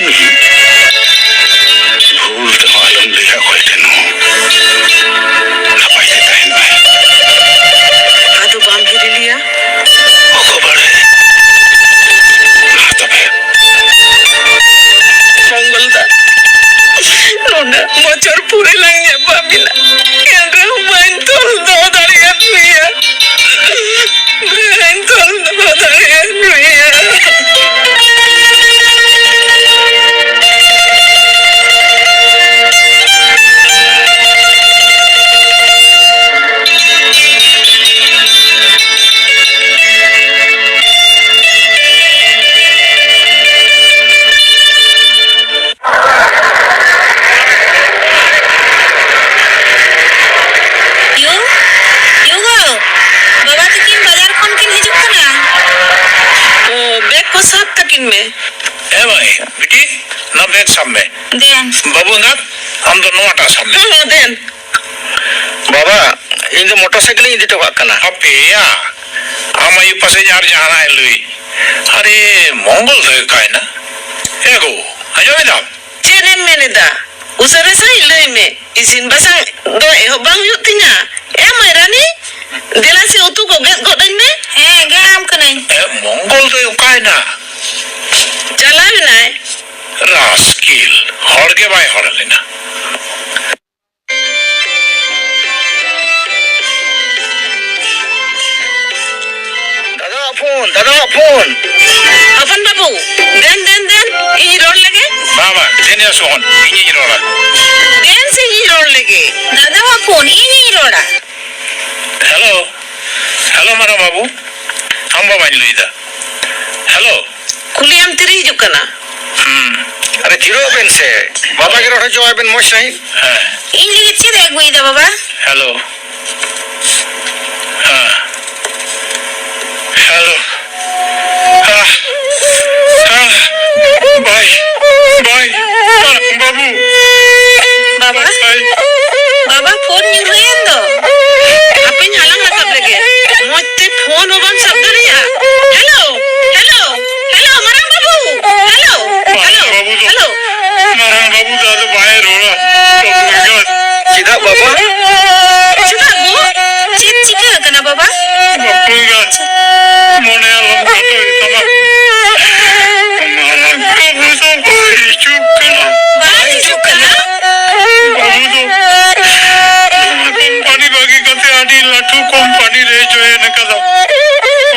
ᱵᱷᱩᱞ ᱛᱮᱦᱚᱸ ᱟᱞᱚᱢ ᱞᱟᱹᱭᱟ ᱚᱠᱚᱭ ᱴᱷᱮᱱ ᱦᱚᱸ᱾ ᱱᱟᱯᱟᱭ ᱛᱮ ᱛᱟᱦᱮᱱ ᱢᱮ᱾ ᱟᱫᱚ ᱵᱟᱢ ᱦᱤᱨᱤ ᱞᱮᱭᱟ? ᱚᱠᱚ ᱵᱟᱲᱟᱭ᱾ ᱢᱟ ᱛᱚᱵᱮ᱾ ᱢᱚᱝᱜᱚᱞ ᱫᱟ, ᱱᱩᱱᱟᱹᱜ ᱵᱚᱪᱷᱚᱨ ᱯᱚᱨᱮ ᱞᱟᱝ ᱧᱟᱯᱟᱢ ᱮᱱᱟ, ᱮᱱ ᱨᱮᱦᱚᱸ ᱵᱟᱹᱧ ᱛᱚᱞ ᱫᱚᱦᱚ ᱫᱟᱲᱮᱭᱟᱫ ᱢᱮᱭᱟ᱾ ᱵᱟᱹᱧ ᱛᱚᱞ ᱫᱚᱦᱚ ᱫᱟᱲᱮᱭᱟᱫ ᱢᱮᱭᱟ᱾ ᱭᱳ, ᱭᱳ ᱜᱚ, ᱵᱟᱵᱟ ᱛᱟᱹᱠᱤᱱ ᱵᱟᱡᱟᱨ ᱠᱷᱚᱱ ᱠᱤᱱ ᱦᱤᱡᱩᱜ ᱠᱟᱱᱟ᱾ ᱚ, ᱵᱮᱜᱽ ᱠᱚ ᱥᱟᱵ ᱛᱟᱹᱠᱤᱱ ᱢᱮ᱾ ᱦᱮᱸ ᱢᱟᱹᱭ, ᱵᱤᱴᱤ, ᱱᱚᱣᱟ ᱵᱮᱜᱽ ᱥᱟᱵ ᱢᱮ᱾ ᱫᱮᱱ᱾ ᱵᱟᱹᱵᱩ ᱮᱸᱜᱟᱛ, ᱟᱢ ᱫᱚ ᱱᱚᱣᱟᱴᱟᱜ ᱥᱟᱵ ᱢᱮ᱾ ᱦᱚᱸ, ᱫᱮᱱ᱾ ᱵᱟᱵᱟ, ᱤᱧ ᱫᱚ ᱢᱚᱴᱚᱨ ᱥᱟᱭᱠᱮᱞ ᱤᱧ ᱤᱫᱤ ᱦᱚᱴᱚ ᱠᱟᱜ ᱠᱟᱱᱟ᱾ ᱟᱯᱮᱭᱟ, ᱟᱢ ᱟᱭᱩ ᱯᱟᱥᱮᱡ ᱟᱨ ᱡᱟᱦᱟᱱᱟᱜ ᱮ ᱞᱟᱹᱭ᱾ ᱟᱨᱮ, ᱢᱚᱝᱜᱚᱞ ᱫᱚᱭ ᱚᱠᱟᱭᱮᱱᱟ? ᱮ ᱜᱳ, ᱟᱸᱡᱚᱢ ᱮᱫᱟᱢ? ᱪᱮᱫ ᱮᱢ ᱢᱮᱱ ᱮᱫᱟ? ᱩᱥᱟᱹᱨᱟ ᱥᱟᱺᱦᱤᱡ ᱞᱟᱹᱭ ᱢᱮ, ᱤᱥᱤᱱ ᱵᱟᱥᱟᱝ ᱫᱚ ᱮᱦᱚᱵ ᱵᱟᱝ ᱦᱩᱭᱩᱜ ᱛᱤᱧᱟ᱾ ᱮ ᱢᱟᱹᱭ ᱨᱟᱱᱤ, ᱫᱮᱞᱟ ᱥᱮ ᱩᱛᱩ ᱠᱚ ᱜᱮᱫ ᱜᱚᱫ ᱟᱹᱧ ᱢᱮ᱾ ᱦᱮᱸ, ᱜᱮᱫ ᱟᱢ ᱠᱟᱹᱱᱟᱹᱧ᱾ ᱮ, ᱢᱚᱝᱜᱚᱞ ᱫᱚᱭ ᱚᱠᱟᱭᱮᱱᱟ? ᱪᱟᱞᱟᱣ ᱮᱱᱟᱭ᱾ ᱨᱟᱥᱠᱤᱞ, ᱦᱚᱲ ᱜᱮ ᱵᱟᱭ ᱦᱚᱲ ᱞᱮᱱᱟ᱾ ᱫᱟᱫᱟᱣᱟᱜ ᱯᱷᱳᱱ, ᱫᱟᱫᱟᱣᱟᱜ ᱯᱷᱳᱱ᱾ ᱦᱚᱯᱚᱱ ᱵᱟᱹᱵᱩ, ᱫᱮᱱ, ᱫᱮᱱ, ᱫᱮᱱ, ᱤᱧ ᱨᱚᱲ ᱞᱮᱜᱮ᱾ ᱵᱟᱝ, ᱵᱟᱝ, ᱫᱮᱱ ᱭᱟ ᱥᱳᱦᱚᱱ, ᱤᱧᱤᱧ ᱨᱚᱲᱟ᱾ ᱫᱮᱱ ᱥᱮ, ᱤᱧᱤᱧ ᱨᱚᱲ ᱞᱮᱜᱮ᱾ ᱫᱟᱫᱟᱣᱟᱜ ᱯᱷᱳᱱ, ᱤᱧᱤᱧ ᱨᱚᱲᱟ᱾ ᱦᱮᱞᱳ, ᱦᱮᱞᱳ, ᱢᱟᱨᱟᱝ ᱵᱟᱹᱵᱩ, ᱟᱢ ᱵᱟᱵᱟᱧ ᱞᱟᱹᱭᱫᱟ᱾ ᱦᱮᱞᱳ᱾ ᱠᱩᱞᱤᱭᱟᱢ ᱛᱤᱨᱮ ᱦᱤᱡᱩᱜ ᱠᱟᱱᱟ? ᱦᱩᱸ᱾ ᱟᱨᱮ, ᱛᱷᱤᱨᱚᱜ ᱵᱮᱱ ᱥᱮ᱾ ᱵᱟᱵᱟ ᱜᱮ ᱨᱚᱲ ᱦᱚᱪᱚᱣᱟᱭ ᱵᱮᱱ ᱢᱚᱡᱽ ᱥᱟᱺᱦᱤᱡ᱾ ᱦᱮᱸ᱾ ᱤᱧ ᱞᱟᱹᱜᱤᱫ ᱪᱮᱫ ᱮ ᱟᱹᱜᱩᱭᱮᱫᱟ, ᱵᱟᱵᱟ? ᱦᱮᱞᱳ᱾ ᱦᱮᱸ᱾ ᱦᱮᱞᱳ᱾ ᱟᱦ, ᱟᱦ, ᱵᱟᱭ, ᱵᱟᱭ, ᱟᱦ, ᱵᱟᱹᱵᱩ᱾ ᱵᱟᱵᱟ? ᱵᱟᱭ᱾ ᱵᱟᱵᱟ, ᱯᱷᱳᱱ ᱧᱩᱨᱦᱟᱹᱭᱮᱱ ᱫᱚ᱾ ᱦᱟᱯᱮᱧ ᱦᱟᱞᱟᱝ ᱨᱟᱠᱟᱵ ᱞᱮᱜᱮ᱾ ᱢᱚᱡᱽ ᱛᱮ ᱯᱷᱳᱱ ᱦᱚᱸ ᱵᱟᱢ ᱥᱟᱵ ᱫᱟᱲᱮᱭᱟᱜᱼᱟ᱾ ᱦᱮᱞᱳ, ᱦᱮᱞᱳ, ᱦᱮᱞᱳ, ᱢᱟᱨᱟᱝ ᱵᱟᱹᱵᱩ᱾ ᱦᱮᱞᱳ, ᱢᱟᱨᱟᱝ ᱦᱮᱞᱳ, ᱵᱟᱹᱵᱩ ᱫᱚ, ᱦᱮᱞᱳ᱾ ᱢᱟᱨᱟᱝ ᱵᱟᱹᱵᱩ ᱫᱚ ᱟᱫᱚ ᱵᱟᱭ ᱨᱚᱲᱟ᱾ ᱵᱟᱹᱵᱩ ᱮᱸᱜᱟᱛ᱾ ᱪᱮᱫᱟᱜ ᱵᱟᱵᱟ? ᱪᱮᱫᱟᱜ ᱜᱳ? ᱪᱮᱫ ᱪᱤᱠᱟᱹ ᱟᱠᱟᱱᱟ ᱵᱟᱵᱟ? ᱵᱟᱹᱵᱩ ᱮᱸᱜᱟᱛ, ᱢᱚᱱᱮ ᱟᱞᱚᱢ ᱠᱷᱟᱴᱚᱭ ᱛᱟᱢᱟ᱾ ᱢᱟᱨᱟᱝ ᱵᱟᱹᱵᱩ ᱫᱚ ᱵᱟᱭ ᱦᱤᱡᱩᱜ ᱠᱟᱱᱟ᱾ ᱵᱟᱭ ᱦᱤᱡᱩᱜ ᱠᱟᱱᱟ? ᱵᱟᱹᱵᱩ ᱫᱚ ᱱᱚᱣᱟ ᱠᱳᱢᱯᱟᱱᱤ ᱵᱟᱹᱜᱤ ᱠᱟᱛᱮ ᱟᱹᱰᱤ ᱞᱟᱹᱴᱩ ᱠᱳᱢᱯᱟᱱᱤ ᱨᱮ ᱡᱚᱭᱮᱱ ᱟᱠᱟᱫᱟ᱾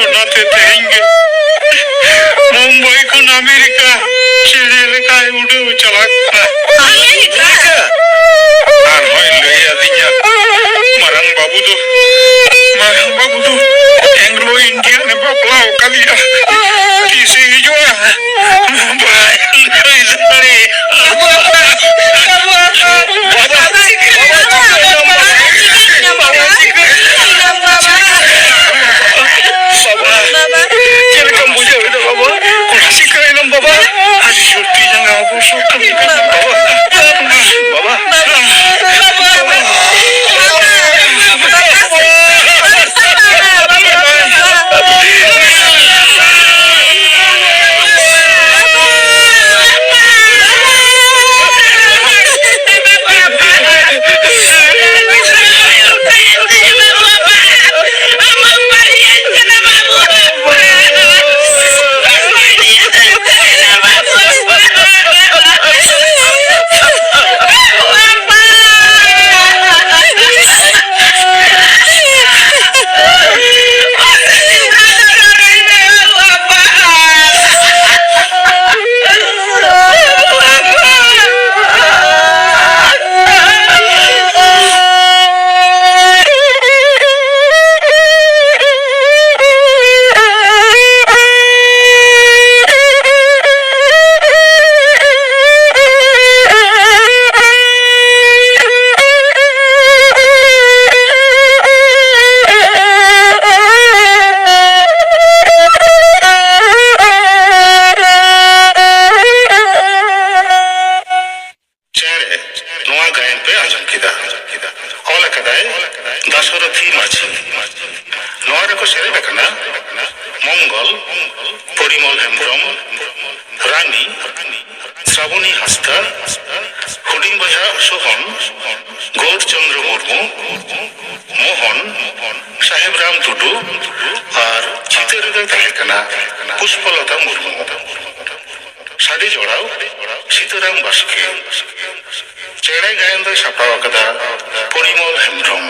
ᱚᱱᱟᱛᱮ ᱛᱮᱦᱮᱧ ᱜᱮ ᱢᱩᱢᱵᱟᱭ ᱠᱷᱚᱱ ᱟᱢᱮᱨᱤᱠᱟ ᱪᱮᱬᱮ ᱞᱮᱠᱟᱭ ᱩᱰᱟᱹᱣ ᱪᱟᱞᱟᱜ ᱠᱟᱱᱟ᱾ ᱟᱢᱮᱨᱤᱠᱟ? ᱟᱨᱦᱚᱸᱭ ᱞᱟᱹᱭ ᱟᱹᱫᱤᱧᱟ, ᱢᱟᱨᱟᱝ ᱵᱟᱹᱵᱩ ᱫᱚ, ᱢᱟᱨᱟᱝ ᱵᱟᱹᱵᱩ ᱫᱚ ᱮᱝᱜᱞᱳ ᱤᱱᱰᱤᱭᱟᱱ ᱮ ᱵᱟᱯᱞᱟ ᱟᱠᱟᱫᱮᱭᱟ᱾ ᱛᱤᱥᱮ ᱦᱤᱡᱩᱜᱼᱟ? ᱵᱟᱭ ᱞᱟᱹᱭ ᱫᱟᱲᱮᱭᱟᱜᱼᱟ᱾ ᱵᱟᱵᱟ, ᱵᱟᱵᱟ, ᱪᱤᱠᱟᱹᱭᱮᱱᱟᱢ ᱵᱟᱵᱟ? ᱵᱟᱵᱟ, ᱪᱤᱠᱟᱹᱭᱮᱱᱟᱢ ᱵᱟᱵᱟ? ᱵᱟᱵᱟ, ᱪᱮᱫ ᱞᱮᱠᱟᱢ ᱵᱩᱡᱷᱟᱹᱣ ᱮᱫᱟ ᱵᱟᱵᱟ? ᱪᱤᱠᱟᱹᱭᱮᱱᱟᱢ ᱵᱟᱵᱟ? ᱟᱹᱰᱤ ᱡᱳᱨ ᱛᱤ ᱡᱟᱸᱜᱟ ᱦᱟᱹᱥᱩ ᱠᱟᱱᱟ ᱵᱟᱵᱟ᱾ ᱵᱟᱵᱟ, ᱵᱟᱵᱟ᱾ ᱠᱚ ᱥᱮᱞᱮᱫ ᱟᱠᱟᱱᱟ ᱢᱚᱝᱜᱚᱞ, ᱯᱚᱨᱤᱢᱚᱞ ᱦᱮᱢᱵᱽᱨᱚᱢ, ᱨᱟᱱᱤ, ᱥᱨᱟᱵᱚᱱᱤ ᱦᱟᱸᱥᱫᱟ, ᱦᱩᱰᱤᱧ ᱵᱚᱭᱦᱟ ᱥᱳᱦᱚᱱ, ᱜᱳᱣᱩᱨ ᱪᱚᱸᱫᱽᱨᱚ ᱢᱩᱨᱢᱩ, ᱢᱳᱦᱚᱱ, ᱥᱟᱦᱮᱵᱽ ᱨᱟᱢ ᱴᱩᱰᱩ ᱟᱨ ᱪᱤᱛᱟᱹᱨ ᱨᱮᱫᱚᱭ ᱛᱟᱦᱮᱸ ᱠᱟᱱᱟ ᱯᱩᱥᱯᱚᱞᱚᱛᱟ ᱢᱩᱨᱢᱩ᱾ ᱥᱟᱰᱮ ᱡᱚᱲᱟᱣ ᱥᱤᱛᱟᱹᱨᱟᱢ ᱵᱟᱥᱠᱮ᱾ ᱪᱮᱬᱮ ᱜᱟᱭᱟᱱ ᱫᱚᱭ ᱥᱟᱯᱲᱟᱣ ᱟᱠᱟᱫᱟ ᱯᱚᱨᱤᱢᱚᱞ ᱦᱮᱢᱵᱽᱨᱚᱢ᱾